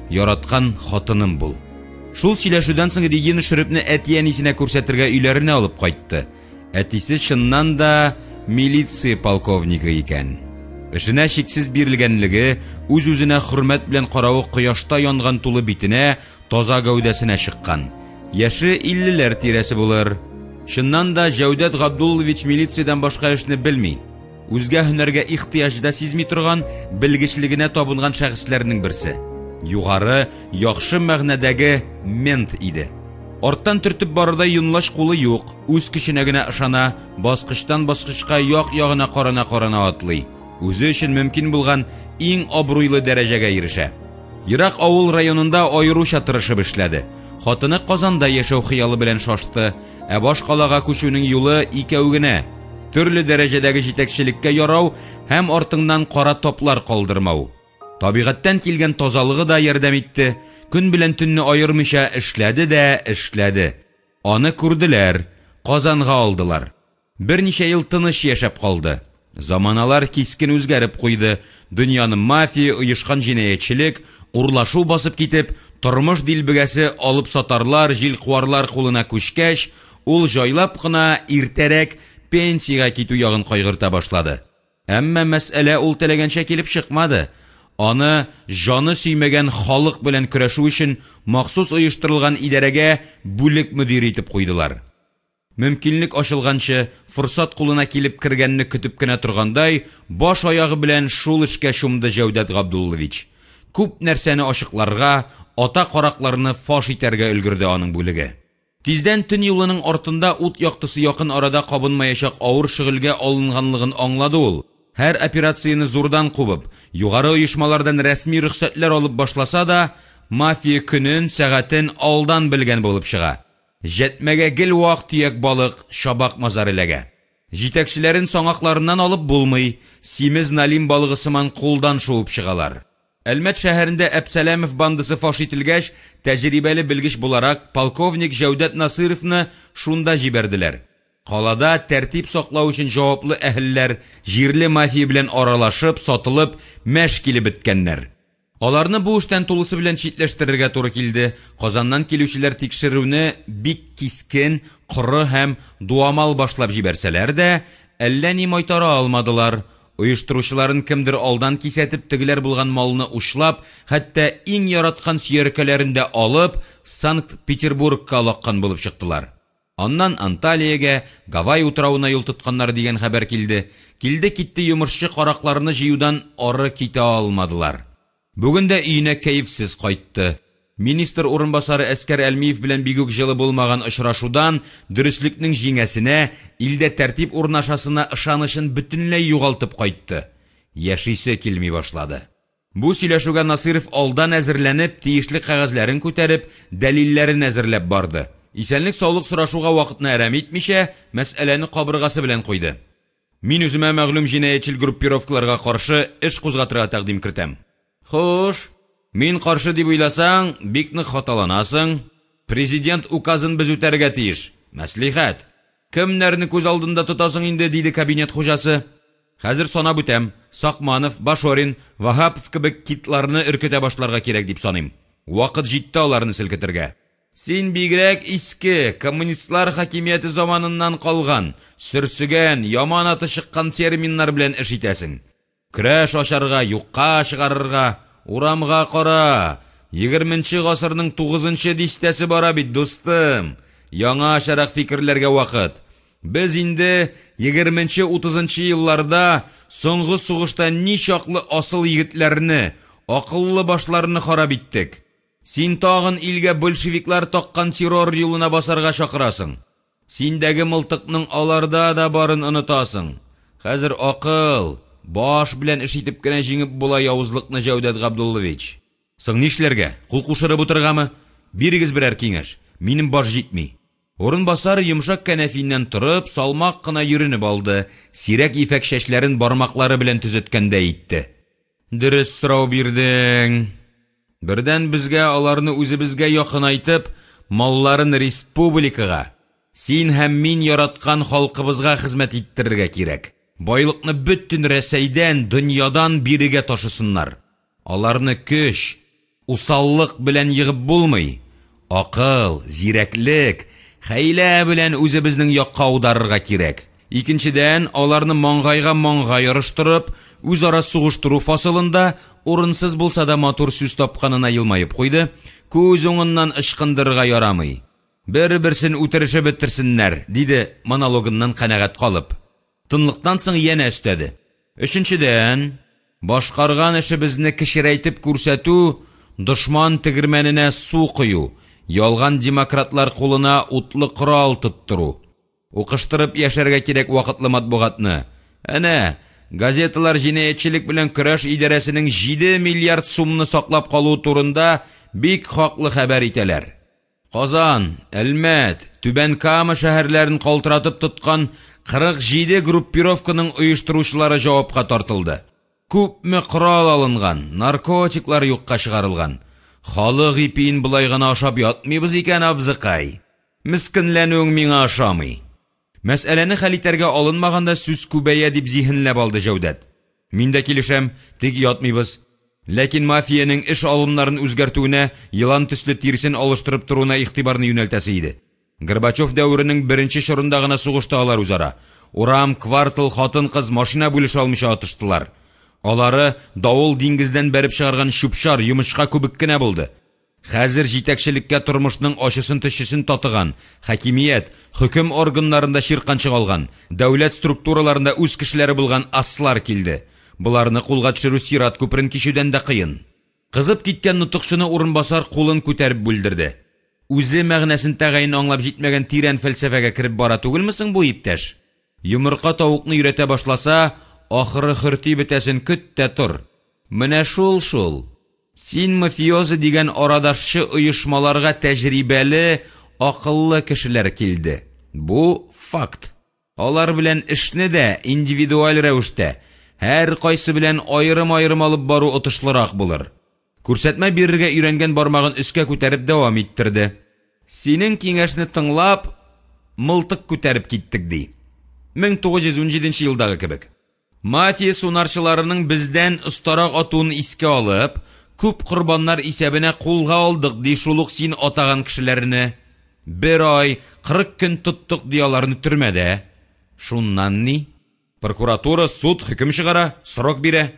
яраткан хатыным бул. Шул сөйләшүдән соң Регина Шөрепне әти-әнисенә күрсәтергә өйләренә алып кайтты. Әтисе чыннан да милиция полковнигы икән. Эшенә чиксез бирелгәнлеге, үз-үзенә хөрмәт белән каравы кояшта янган тулы битенә, таза гәүдәсенә чыккан. Яше иллеләр тирәсе булыр. Чыннан да Җәүдәт Габдуллович милициядән башка эшне белми. Үзгә һөнәргә ихтыяҗ да сизми торган, белгечлегенә табынган шәхесләрнең берсе. Югары, яхшы мәгънәдәге мент иде. Арттан төртеп барырдай йонлач кулы юк, үз көченә генә ышана, баскычтан баскычка як-ягына карана-карана атлый. Үзе өчен мөмкин булган иң абруйлы дәрәҗәгә ирешә. Ерак авыл районында аеруча тырышып эшләде. Хатыны Казанда яшәү хыялы белән шашты, ә баш калага күчүнең юлы икәү генә. Төрле дәрәҗәдәге җитәкчелеккә ярау һәм артыңнан кара таплар калдырмау. Табигатьтән килгән тазалыгы да ярдәм итте, көн белән төнне аермыйча эшләде дә эшләде. Аны күрделәр, Казанга алдылар. Берничә ел тыныч яшәп калды. Заманалар кискен үзгәреп куйды, дөньяны мафия, оешкан җинаятьчелек, урлашу басып китеп, тормыш дилбегәсе алыпсатарлар, җилкуарлар кулына күчкәч, ул җайлап кына иртәрәк пенсиягә китү ягын кайгырта башлады. Әмма мәсьәлә ул теләгәнчә килеп чыкмады. Аны җаны сөймәгән халык белән көрәшү өчен махсус оештырылган идарәгә бүлек мөдире итеп куйдылар. Мөмкинлек ачылганчы, форсат кулына килеп кергәнне көтеп кенә торгандай, баш-аягы белән шул эшкә чумды Җәүдәт Габдуллович. Күп нәрсәне ачыкларга, ата каракларны фаш итәргә өлгерде аның бүлеге. Тиздән төн юлының артында ут яктысы якын арада кабынмаячак авыр шөгыльгә алынганлыгын аңлады ул. Һәр операцияне зурдан кубып, югары оешмалардан рәсми рөхсәтләр алып башласа да, мафия көнен, сәгатен алдан белгән булып чыга. Җәтмәгә гел вак-төяк балык, чабак-мазар эләгә. Җитәкчеләрен саңакларыннан алып булмый, симез налим балыгы сыман кулдан шуып чыгалар. Әлмәт шәһәрендә Әпсәләмов бандасы фаш ителгәч, тәҗрибәле белгеч буларак, полковник Җәүдәт Насыйровны шунда җибәрделәр. Калада тәртип саклау өчен җаваплы әһелләр җирле мафия белән аралашып, сатылып, мәш килеп беткәннәр. Аларны бу эштән тулысы белән читләштерергә туры килде, Казаннан килүчеләр тикшерүне бик кискен, коры һәм дуамал башлап җибәрсәләр дә, әллә ни майтара алмадылар. Оештыручыларын кемдер алдан кисәтеп, тегеләр булган малны учлап, хәтта иң яраткан сөяркәләрен дә алып, Санкт-Петербургка олаккан булып чыктылар. Аннан Анталиягә, Гавай утравына юл тотканнар дигән хәбәр килде. Килде-китте йомышчы каракларны җыюдан ары китә алмадылар. Бүген дә өенә кәефсез кайтты. Министр урынбасары Әскәр Әлмиев белән бигүк җылы булмаган очрашудан дөреслекнең җиңәсенә, илдә тәртип урнашасына ышанычын бөтенләй югалтып кайтты. Яшисе килми башлады. Бу сөйләшүгә Насыйров алдан әзерләнеп, тиешле кәгазьләрен күтәреп, дәлилләрен әзерләп барды. Исәнлек-саулык сорашуга вакытны әрәм итмичә, мәсьәләне кабыргасы белән куйды. Мин үземә мәгълүм җинаятьчел группировкаларга каршы эш кузгатырга тәкъдим кертәм. Хуш, мин каршы дип уйласаң, бик нык хаталанасың. Президент указын без үтәргә тиеш. Мәслихәт. Кемнәрне күз алдында тотасың инде, диде кабинет хуҗасы. Хәзер санап үтәм, Сакманов, Башорин, Ваһапов кебек китларны өркетә башларга кирәк дип саныйм. Вакыт җитте аларны селкетергә. Син бигрәк иске, коммунистлар хакимияте заманыннан калган, сөрсегән, яман аты чыккан терминнар белән эш итәсең. Көрәш ачарга, юкка чыгарырга, урамга кара! Егерменче гасырның тугызынчы дистәсе бара бит, дустым! Яңачарак фикерләргә вакыт. Без инде егерменче-утызынчы елларда соңгы сугышта ничаклы асыл егетләрне, акыллы башларны харап иттек. Син тагын илгә большевиклар таккан террор юлына басарга чакырасың. Синдәге мылтыкның аларда да барын онытасың. Хәзер акыл, баш белән эш итеп кенә җиңеп була явызлыкны, Җәүдәт Габдуллович. Соң нишләргә, кул кушырып утырыргамы? Бирегез берәр киңәш, минем баш җитми. Урынбасар йомшак кәнәфиеннән торып, салмак кына йөренеп алды, сирәк ефәк чәчләрен бармаклары белән төзәткәндәй итте. Дөрес сорау бирдең. Бердән безгә аларны үзебезгә якынайтып, малларын республикага, син һәм мин яраткан халкыбызга хезмәт иттерергә кирәк. Байлыкны бөтен Рәсәйдән, дөньядан бирегә ташысыннар. Аларны көч, усаллык белән егып булмый. Акыл, зирәклек, хәйлә белән үзебезнең якка аударырга кирәк. Икенчедән, аларны маңгайга маңгай орыштырып, үзара сугыштыру фасылында, урынсыз булса да матур сүз тапканына елмаеп куйды, күз уңыннан ычкындырырга ярамый. Бер-берсен үтерешеп бетерсеннәр, диде монологыннан канәгать калып. Тынлыктан соң янә өстәде. Өченчедән, башкарган эшебезне кечерәйтеп күрсәтү, дошман тегермәненә су кою, ялган демократлар кулына утлы корал тоттыру. Укыштырып яшәргә кирәк вакытлы матбугатны. Әнә, газеталар җинаятьчелек белән көрәш идарәсенең 7 миллиард сумны саклап калуы турында бик хаклы хәбәр итәләр. Казан, Әлмәт, Түбән Кама шәһәрләрен калтыратып тоткан 47 группировканың оештыручылары җавапка тартылды. Күпме корал алынган, наркотиклар юкка чыгарылган. Халык ипиен болай гына ашап ятмыйбыз икән, абзыкай. Мескенләнүең миңа ошамый. Мәсьәләне хәл итәргә алынмаганда сүз күбәя дип зиһенләп алды Җәүдәт. Мин дә килешәм, тик ятмыйбыз. Ләкин мафиянең эш алымнарын үзгәртүенә, елан төсле тиресен алыштырып торуына игътибарны юнәлтәсе иде. Горбачев дәверенең беренче чорында гына сугышты алар үзара. Урам, квартал, хатын-кыз, машина бүлешә алмыйча атыштылар. Алары давыл диңгездән бәреп чыгарган чүп-чар, йомычка күбек кенә булды. Хәзер җитәкчелеккә тормышның ачысын-төчесен татыган, хакимият, хөкем органнарында чирканчык алган, дәүләт структураларында үз кешеләре булган аслар килде. Боларны кулга төшерү сират күперен кичүдән дә кыен. Кызып киткән нотыкчыны урынбасар кулын күтәреп бүлдерде. Үзе мәгънәсен тәгаен аңлап җитмәгән тирән фәлсәфәгә кереп бара түгелме соң бу иптәш? Йомырка тавыкны өйрәтә башласа, ахыры хөрти бетәсен көт тә тор. Менә шул-шул. Син мафиоза дигән арадашчы оешмаларга тәҗрибәле, акыллы кешеләр килде. Бу факт. Алар белән эшне дә индивидуаль рәвештә, һәркайсы белән аерым-аерым алып бару отышлырак булыр. Күрсәтмә бирергә өйрәнгән бармагын өскә күтәреп дәвам иттерде. Синең киңәшне тыңлап, мылтык күтәреп киттек, ди. 1917 елдагы кебек. Мафия сунарчыларының бездән остарак атуын искә алып, күп корбаннар исәбенә кулга алдык, ди шул ук син атаган кешеләрне. Бер ай, 40 көн тоттык, ди аларны төрмәдә. Шуннан ни? Прокуратура, суд хөкем чыгара, срок бирә.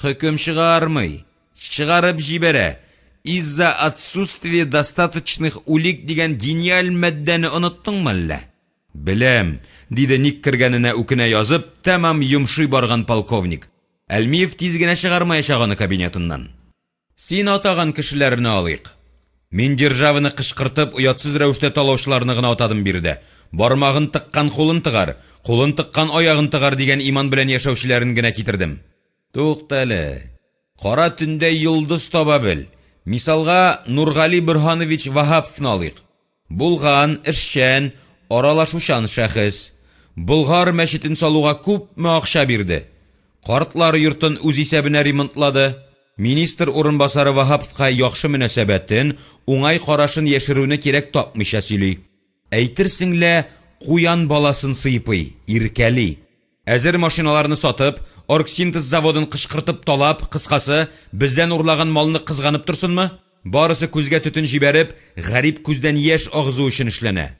Хөкем чыгармый, чыгарып җибәрә. Из-за отсутствия достаточных улик дигән гениаль маддәне оныттыңмы әллә? Беләм, диде ник кергәненә үкенә язып, тәмам йомшый барган полковник. Әлмиев тиз генә чыгармаячак аны кабинетыннан. Син атаган кешеләрне алыйк. Мин державаны кычкыртып, оятсыз рәвештә талаучыларны гына атадым биредә. Бармагын тыккан кулын тыгар, кулын тыккан аягын тыгар дигән иман белән яшәүчеләрен генә китердем. Туктале. Кара төндә йолдыз таба бел. Мисалга Нургали Борһанович Ваһаповны алыйк. Булган, эшчән, аралашучан шәхес. Болгар мәчетен салуга күпме акча бирде. Картлар йортын үз исәбенә ремонтлады. Министр урынбасары Ваһаповка яхшы мөнәсәбәтен, уңай карашын яшерүне кирәк тапмыйча сөйли. Әйтерсең лә куян баласын сыйпый, иркәли. Әзер машиналарны сатып, оргсинтез заводын кычкыртып талап, кыскасы, бездән урлаган малны кызганып торсынмы? Барысы күзгә төтен җибәреп, гарип күздән яшь агызу өчен эшләнә.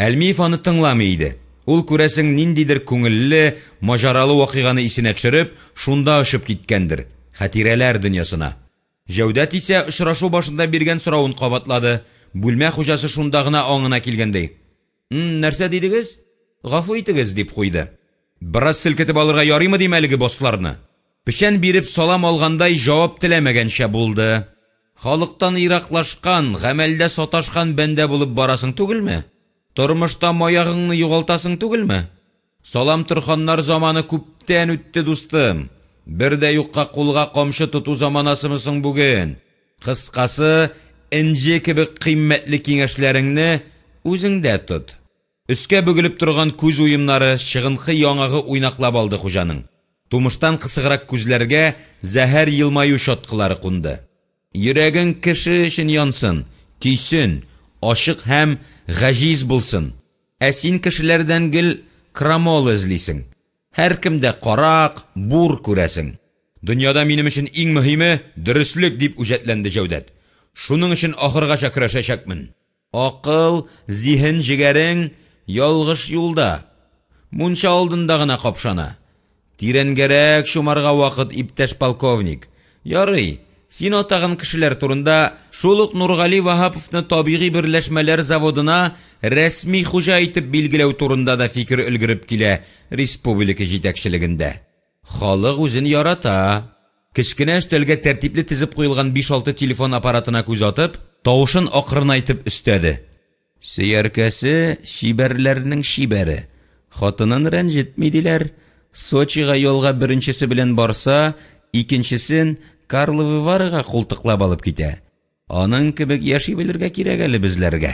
Әлмиев аны тыңламый иде. Ул, күрәсең, ниндидер күңелле, маҗаралы вакыйганы исенә төшереп, шунда очып киткәндер, хатирәләр дөньясына. Җәүдәт исә очрашу башында биргән соравын кабатлады. Бүлмә хуҗасы шунда гына аңына килгәндәй: «Нәрсә дидегез? Гафу итегез», – дип куйды. Бераз селкетеп алырга ярыймы дим әлеге боссларны? Печән биреп салам алгандай җавап теләмәгәнчә булды. Халыктан ераклашкан, гамәлдә саташкан бәндә булып барасың түгелме? Тормышта маягыңны югалтасың түгелме? Салам торханнар заманы күптән үтте, дустым. Бер дә юкка кулга камчы тоту заманасымы соң бүген? Кыскасы, энҗе кебек кыйммәтле киңәшләреңне үзеңдә тот. Өскә бөгелеп торган күз уемнары, чыгынкы яңагы уйнаклап алды хуҗаның. Тумыштан кысыграк күзләргә зәһәр елмаю чаткылары кунды. Йөрәгең кеше өчен янсын, көйсен, ачык һәм гаҗиз булсын. Ә син кешеләрдән гел крамола эзлисең. Һәркемдә карак, бур күрәсең. Дөньяда минем өчен иң мөһиме, дөреслек, дип үҗәтләнде Җәүдәт. Шуның өчен ахыргача көрәшәчәкмен. Акыл, зиһен җегәрең ялгыш юлда, мунча алдында гына капшана. Тирәнгәрәк чумарга вакыт, иптәш полковник. Ярый, син атаган кешеләр турында, шул ук Нургали Ваһаповны табигый берләшмәләр заводына рәсми хуҗа итеп билгеләү турында да фикер өлгереп килә республика җитәкчелегендә. Халык үзен ярата. Кечкенә өстәлгә тәртипле тезеп куелган биш-алты телефон аппаратына күз атып, тавышын акрынайтып өстәде. Сөяркәсе, чибәрләрнең чибәре. Хатынын рәнҗетми, диләр. Сочига ялга беренчесе белән барса, икенчесен Карловы Варыга култыклап алып китә. Аның кебек яши белергә кирәк әле безләргә.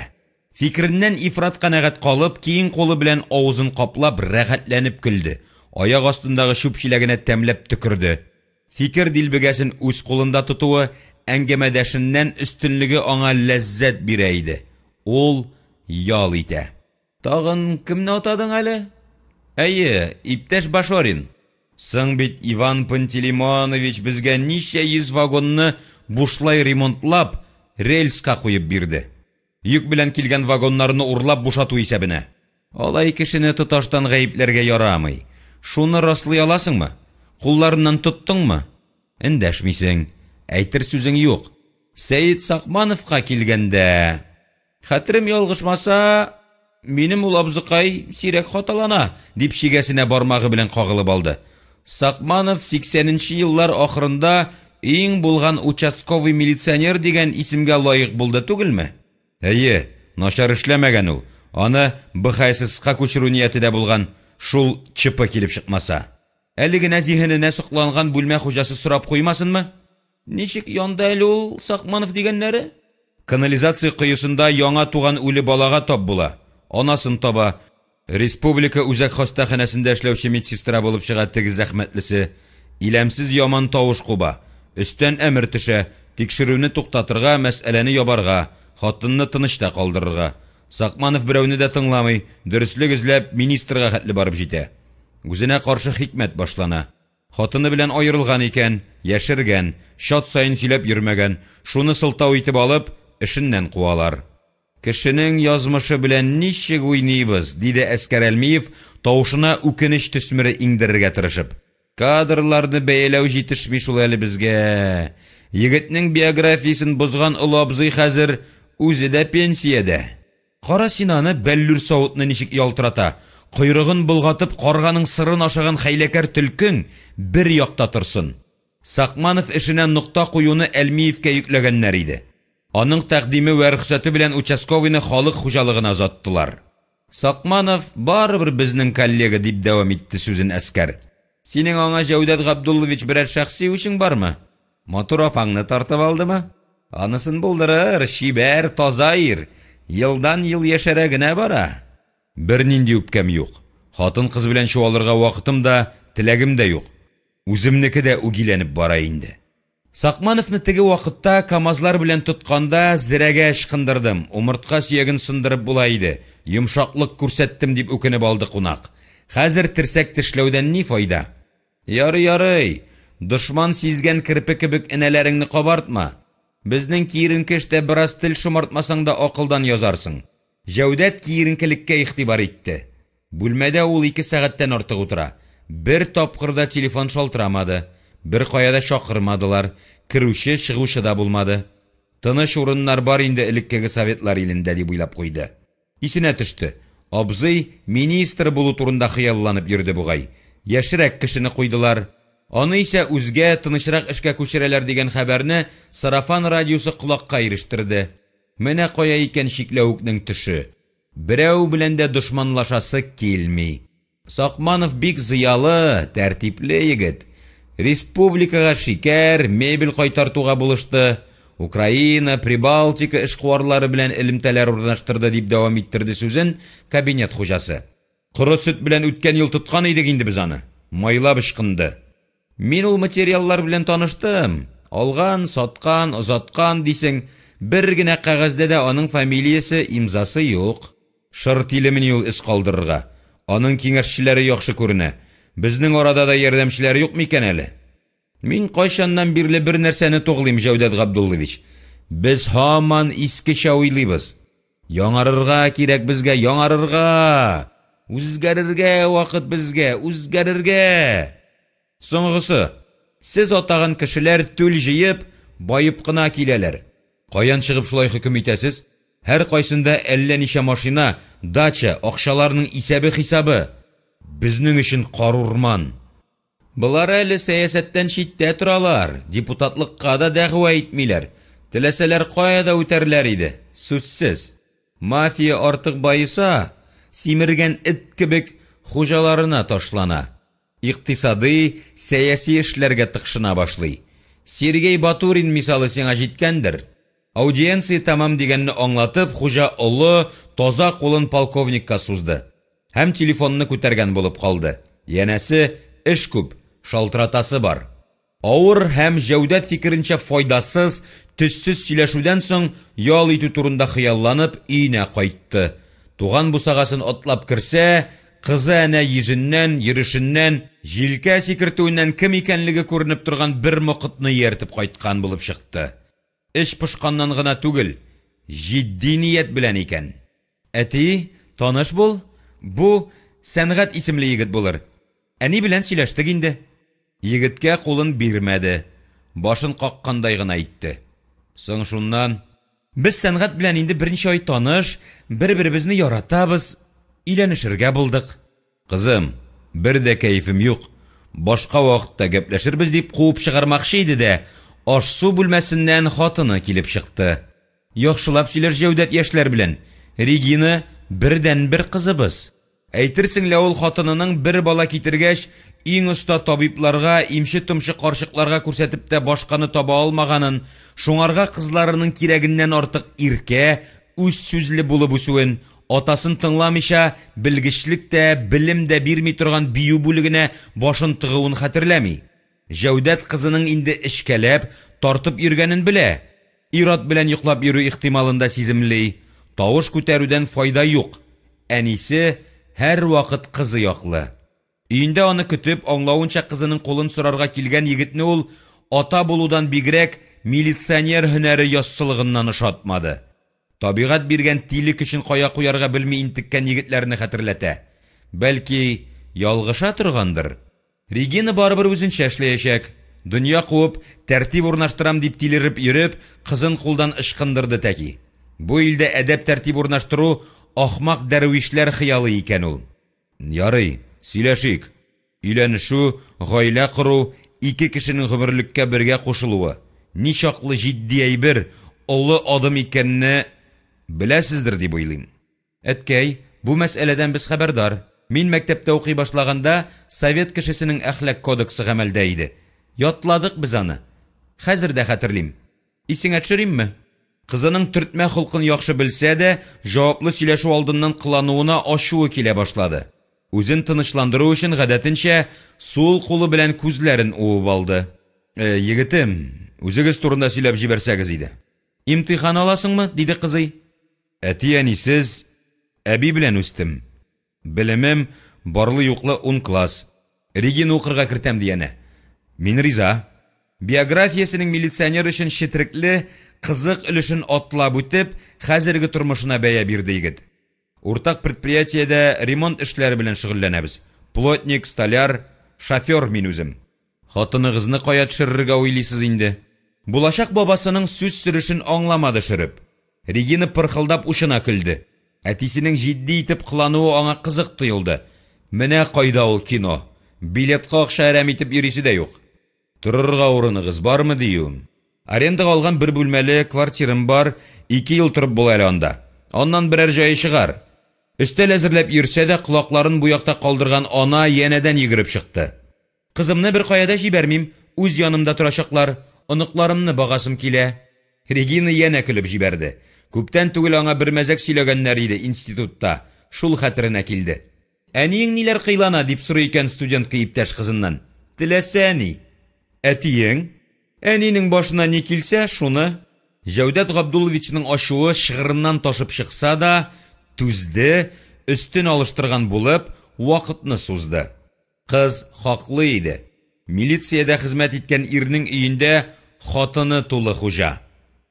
Фикереннән ифрат канәгать калып, киң кулы белән авызын каплап, рәхәтләнеп көлде, аяк астындагы чүп чиләгенә тәмләп төкерде. Фикер дилбегәсен үз кулында тотуы, әңгәмәдәшеннән өстенлеге аңа ләззәт бирә иде. Ул ял итә. Тагын кемне атадың әле? Әйе, иптәш Башорин. Соң бит Иван Пантелеймонович безгә ничә йөз вагонны бушлай ремонтлап, рельска куеп бирде. Йөк белән килгән вагоннарны урлап бушату исәбенә. Алай кешене тоташтан гаепләргә ярамый. Шуны раслый аласыңмы? Кулларыннан тоттыңмы? Эндәшмисең. Әйтер сүзең юк. Сәет Сакмановка килгәндә... Хәтерем ялгышмаса, минем ул абзыкай сирәк хаталана, дип чигәсенә бармагы белән кагылып алды. Сакманов сиксәненче еллар ахырында иң булган участковый милиционер дигән исемгә лаек булды түгелме? Әйе, начар эшләмәгән ул. Аны БХССка күчерү нияте дә булган, шул ЧП килеп чыкмаса. Әле генә зиһененә сокланган бүлмә хуҗасы сорап куймасынмы? Ничек янды әле ул Сакманов дигәннәре? Канализация коесында яңа туган үле балага тап була. Анасын таба. Республика үзәк хастаханәсендә эшләүче медсестра булып чыга теге зәхмәтлесе. Иләмсез яман тавыш куба. Өстән әмер төшә, тикшерүне туктатырга, мәсьәләне ябарга, хатынны тынычта калдырырга. Сакманов берәүне дә тыңламый, дөреслек эзләп, министрга хәтле барып җитә. Үзенә каршы хикмәт башлана. Хатыны белән аерылган икән, яшергән, чат саен сөйләп йөрмәгән, шуны сылтау итеп алып, эшеннән куалар. Кешенең язмышы белән ничек уйныйбыз, диде Әскәр Әлмиев, тавышына үкенеч төсмере иңдерергә тырышып. Кадрларны бәяләү җитешми шул әле безгә. Егетнең биографиясен бозган олы абзый хәзер үзе дә пенсиядә. Кара син аны, бәллүр савытны ничек ялтырата! Койрыгын болгатып, карганың сырын ашаган хәйләкәр төлкең бер якта торсын. Сакманов эшенә нокта куюны Әлмиевкә йөкләгәннәр иде. Аның тәкъдиме вә рөхсәте белән участковыйны халык хуҗалыгына озаттылар. Сакманов барыбер безнең коллега, дип дәвам итте сүзен Әскәр. Синең аңа, Җәүдәт Габдуллович, берәр шәхси үчең бармы? Матур апаңны тартып алдымы? Анысын булдырыр, чибәр, таза ир. Елдан-ел яшәрә генә бара. Бернинди үпкәм юк. Хатын-кыз белән чуалырга вакытым да, теләгем дә юк. Үземнеке дә үгиләнеп бара инде. Сакмановны теге вакытта КАМАЗлар белән тотканда зерәгә ычкындырдым, умыртка сөяген сындырып була иде, йомшаклык күрсәттем, дип үкенеп алды кунак. Хәзер терсәк тешләүдән ни файда? Ярый, ярый, дошман сизгән керпе кебек энәләреңне кабартма. Безнең киеренке эштә бераз тел шомартмасаң да акылдан язарсың. Җәүдәт киеренкелеккә игътибар итте. Бүлмәдә ул ике сәгатьтән артык утыра. Бер тапкыр да телефон шалтырамады, беркая да чакырмадылар, керүче, чыгучы да булмады. Тыныч урыннар бар инде элеккеге советлар илендә, дип уйлап куйды. Исенә төште, абзый министр булу турында хыялланып йөрде бугай. Яшьрәк кешене куйдылар. Аны исә үзгә, тынычрак эшкә күчерәләр дигән хәбәрне сарафан радиосы колакка ирештерде. Менә кая икән чикләвекнең төше! Берәү белән дә дошманлашасы килми. Сакманов бик зыялы, тәртипле егет. Республикага шикәр, мебель кайтартуга булышты. Украина, Прибалтика эшкуарлары белән элемтәләр урнаштырды, дип дәвам иттерде сүзен кабинет хуҗасы. Коры сөт белән үткән ел тоткан идек инде без аны. Майлап ычкынды. Мин ул материаллар белән таныштым. Алган, саткан, озаткан, дисең, бер генә кәгазьдә дә аның фамилиясе, имзасы юк. Шыр тилемени ул эз калдырырга. Аның киңәшчеләре яхшы күренә. Безнең арада да ярдәмчеләр юк микән әле? Мин кайчаннан бирле бер нәрсәне туглыйм, Җәүдәт Габдуллович. Без һаман искечә уйлыйбыз. Яңарырга кирәк безгә, яңарырга! Үзгәрергә вакыт безгә, үзгәрергә! Соңгысы. Сез атаган кешеләр түл җыеп, баеп кына киләләр. Каян чыгып шулай хөкем итәсез? Һәркайсында әллә ничә машина, дача, акчаларының исәбе-хисабы. Безнең өчен карурман. Болары әле сәясәттән читтә торалар, депутатлыкка да дәгъва итмиләр. Теләсәләр кая да үтәрләр иде, сүзсез. Мафия артык баеса, симергән эт кебек хуҗаларына ташлана. Икътисадый, сәяси эшләргә тыкшына башлый. Сергей Батурин мисалы сиңа җиткәндер. Аудиенция тәмам дигәнне аңлатып, хуҗа олы, таза кулын полковникка сузды. Һәм телефонны күтәргән булып калды. Янәсе, эш күп, шалтыратасы бар. Авыр һәм, Җәүдәт фикеренчә, файдасыз, төссез сөйләшүдән соң, ял итү турында хыялланып, өенә кайтты. Туган бусагасын атлап керсә, кызы әнә йөзеннән, йөрешеннән, җилкә сикертүеннән кем икәнлеге күренеп торган бер мокытны ияртеп кайткан булып чыкты. Эч пошканнан гына түгел, җитди ният белән икән. Әти, таныш бул, бу, Сәнгать исемле егет булыр. Әни белән сөйләштек инде. Егеткә кулын бирмәде, башын каккандай гына итте. Соң шуннан? Без Сәнгать белән инде берничә ай таныш, бер-беребезне яратабыз, өйләнешергә булдык. Кызым, бер дә кәефем юк, башка вакытта гәпләшербез, дип куып чыгармакчы иде дә, аш-су бүлмәсеннән хатыны килеп чыкты. Яхшылап сөйләш Җәүдәт яшьләр белән, Регина, бердәнбер кызыбыз. Әйтерсең лә ул хатынының бер бала китергәч, иң оста табибларга, имче-томчы карчыкларга күрсәтеп тә башканы таба алмаганын, шуңарга кызларының кирәгеннән артык иркә, үзсүзле булып үсүен, атасын тыңламыйча, белгечлек тә, белем дә бирми торган бию бүлегенә башын тыгуын хәтерләми. Җәүдәт кызының инде эчкәләп, тартып йөргәнен белә. Ир-ат белән йоклап йөрү ихтималын да сиземли. Тавыш күтәрүдән файда юк. Әнисе һәрвакыт кызы яклы. Өендә аны көтеп, аңлавынча кызының кулын сорарга килгән егетне ул, ата булудан бигрәк, милиционер һөнәре яссылыгыннан ошатмады. Табигать биргән тиле көчен кая куярга белми интеккән егетләрне хәтерләтә. Бәлки, ялгыша торгандыр? Регина барыбер үзенчә эшләячәк. Дөнья куып, тәртип урнаштырам дип тилереп йөреп, кызын кулдан ычкындырды тәки. Бу илдә әдәп-тәртип урнаштыру ахмак дәрвишләр хыялы икән ул. Ярый, сөйләшик. Өйләнешү, гаилә кору, ике кешенең гомерлеккә бергә кушылуы, ничаклы җитди әйбер, олы адым икәнне беләсездер дип уйлыйм. Әткәй, бу мәсьәләдән без хәбәрдар. Мин мәктәптә укый башлаганда, совет кешесенең әхлак кодексы гамәлдә иде. Ятладык без аны. Хәзер дә хәтерлим. Исеңә төшеримме? Кызының төртмә холкын яхшы белсә дә, җаваплы сөйләшү алдыннан кылануына ачуы килә башлады. Үзен тынычландыру өчен, гадәтенчә, сул кулы белән күзләрен уып алды. Э, егетем, үзегез турында сөйләп җибәрсәгез иде. Имтихан аласыңмы? диде кызый. Әти-әнисез, әби белән үстем. Белемем, барлы-юклы ун класс. Регина укырга кертәм, ди әнә. Мин риза. Биографиясенең милиционер өчен четерекле, кызык өлешен атлап үтеп, хәзерге тормышына бәя бирде егет. Уртак предприятиедә ремонт эшләре белән шөгыльләнәбез. Плотник, столяр, шофер мин үзем. Хатыныгызны кая төшерергә уйлыйсыз инде? Булачак бабасының сүз сөрешен аңламады шөреп. Регина пырхылдап учына көлде. Әтисенең җитди итеп кылануы аңа кызык тоелды. Менә кайда ул кино! Билетка акча әрәм итеп йөрисе дә юк. Торырга урыныгыз бармы диюем. Арендага алган бер бүлмәле квартирам бар, ике ел торып була әле анда. Аннан берәр җае чыгар. Өстәл әзерләп йөрсә дә, колакларын бу якта калдырган ана янәдән йөгереп чыкты. Кызымны беркая да җибәрмим, үз янымда торачаклар, оныкларымны багасым килә. Регина янә көлеп җибәрде. Күптән түгел аңа бер мәзәк сөйләгәннәр иде институтта, шул хәтеренә килде. Әниең ниләр кыйлана, дип сорый икән студентка иптәш кызыннан. Теләсә ни. Әтиең? Әнинең башына ни килсә, шуны. Җәүдәт Габдулловичның ачуы чыгырыннан ташып чыкса да, түзде, өстен алыштырган булып, вакытны сузды. Кыз хаклы иде. Милициядә хезмәт иткән ирнең өендә хатыны тулы хуҗа.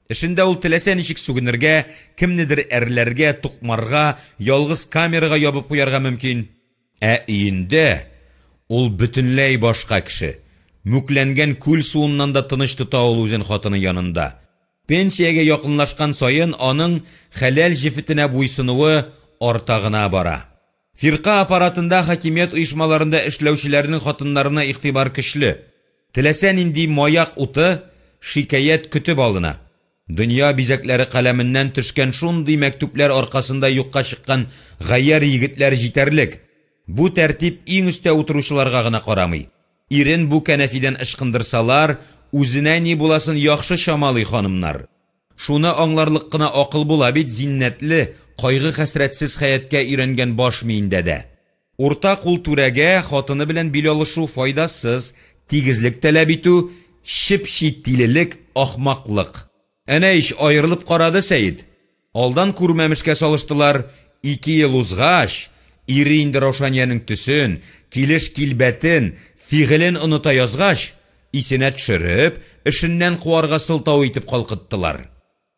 Эшендә ул теләсә ничек сүгенергә, кемнедер әрләргә, тукмарга, ялгыз камерага ябып куярга мөмкин. Ә өендә ул бөтенләй башка кеше. Мүкләнгән күл суыннан да тыныч тота ул үзен хатыны янында. Пенсиягә якынлашкан саен аның хәләл җефетенә буйсынуы арта гына бара. Фирка аппаратында, хакимият оешмаларында эшләүчеләрнең хатыннарына игътибар көчле. Теләсә нинди маяк уты, шикаять көтеп алына. Дөнья бизәкләре каләменнән төшкән шундый мәктүпләр аркасында юкка чыккан гаярь егетләр җитәрлек. Бу тәртип иң өстә утыручыларга гына карамый. Ирен бу кәнәфидән ычкындырсалар, үзенә ни буласын яхшы чамалый ханымнар. Шуны аңларлык кына акыл була бит зиннәтле, кайгы-хәсрәтсез хәятка өйрәнгән баш миендә дә. Урта кул түрәгә хатыны белән бил алышу файдасыз, тигезлек таләп итү, чеп-чи тилелек, ахмаклык. Әнә ич аерылып карады Сәет. Алдан күрмәмешкә салыштылар, ике ел узгач, ире инде Раушанияның төсен, килеш-килбәтен, фигылен оныта язгач, исенә төшереп, эшеннән куарга сылтау итеп калкыттылар.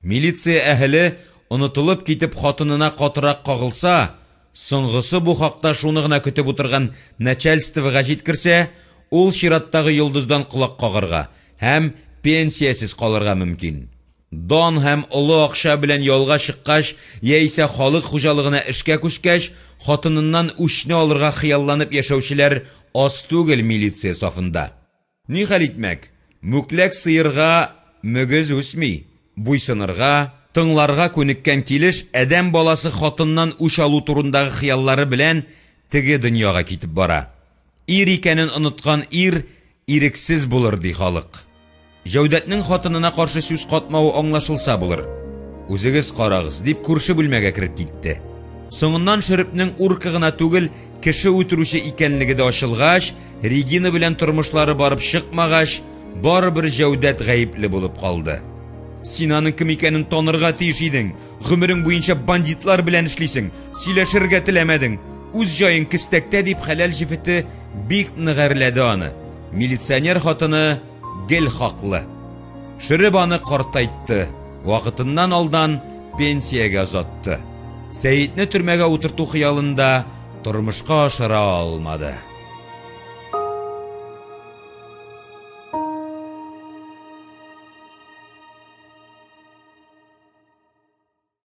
Милиция әһеле онытылып китеп хатынына катырак кагылса, соңгысы бу хакта шуны гына көтеп утырган начальствога җиткерсә, ул чираттагы йолдыздан колак кагарга һәм пенсиясез калырга мөмкин. Дан һәм олы акча белән ялга чыккач яисә халык хуҗалыгына эшкә күчкәч, хатыныннан үчне алырга хыялланып яшәүчеләр аз түгел милиция сафында. Ни хәл итмәк, мүкләк сыерга мөгез үсми, буйсынырга, тыңларга күнеккән килеш адәм баласы хатыннан үч алу турындагы хыяллары белән теге дөньяга китеп бара. Ир икәнен оныткан ир ирексез булыр, ди халык. Җәүдәтнең хатынына каршы сүз катмавы аңлашылса булыр. Үзегез карагыз, дип күрше бүлмәгә кереп китте. Соңыннан Шөрепнең урка гына түгел, кеше үтерүче икәнлеге дә ачылгач, Регина белән тормышлары барып чыкмагач, барыбер Җәүдәт гаепле булып калды. Син аның кем икәнен танырга тиеш идең. Гомерең буенча бандитлар белән эшлисең. Сөйләшергә теләмәдең. Үз җаең кестәктә дип хәләл җефете бик нык әрләде аны. Милиционер хатыны гел хаклы. Шөреп аны картайтты, вакытыннан алдан пенсиягә озатты. Сәетне төрмәгә утырту хыялын да тормышка ашыра алмады.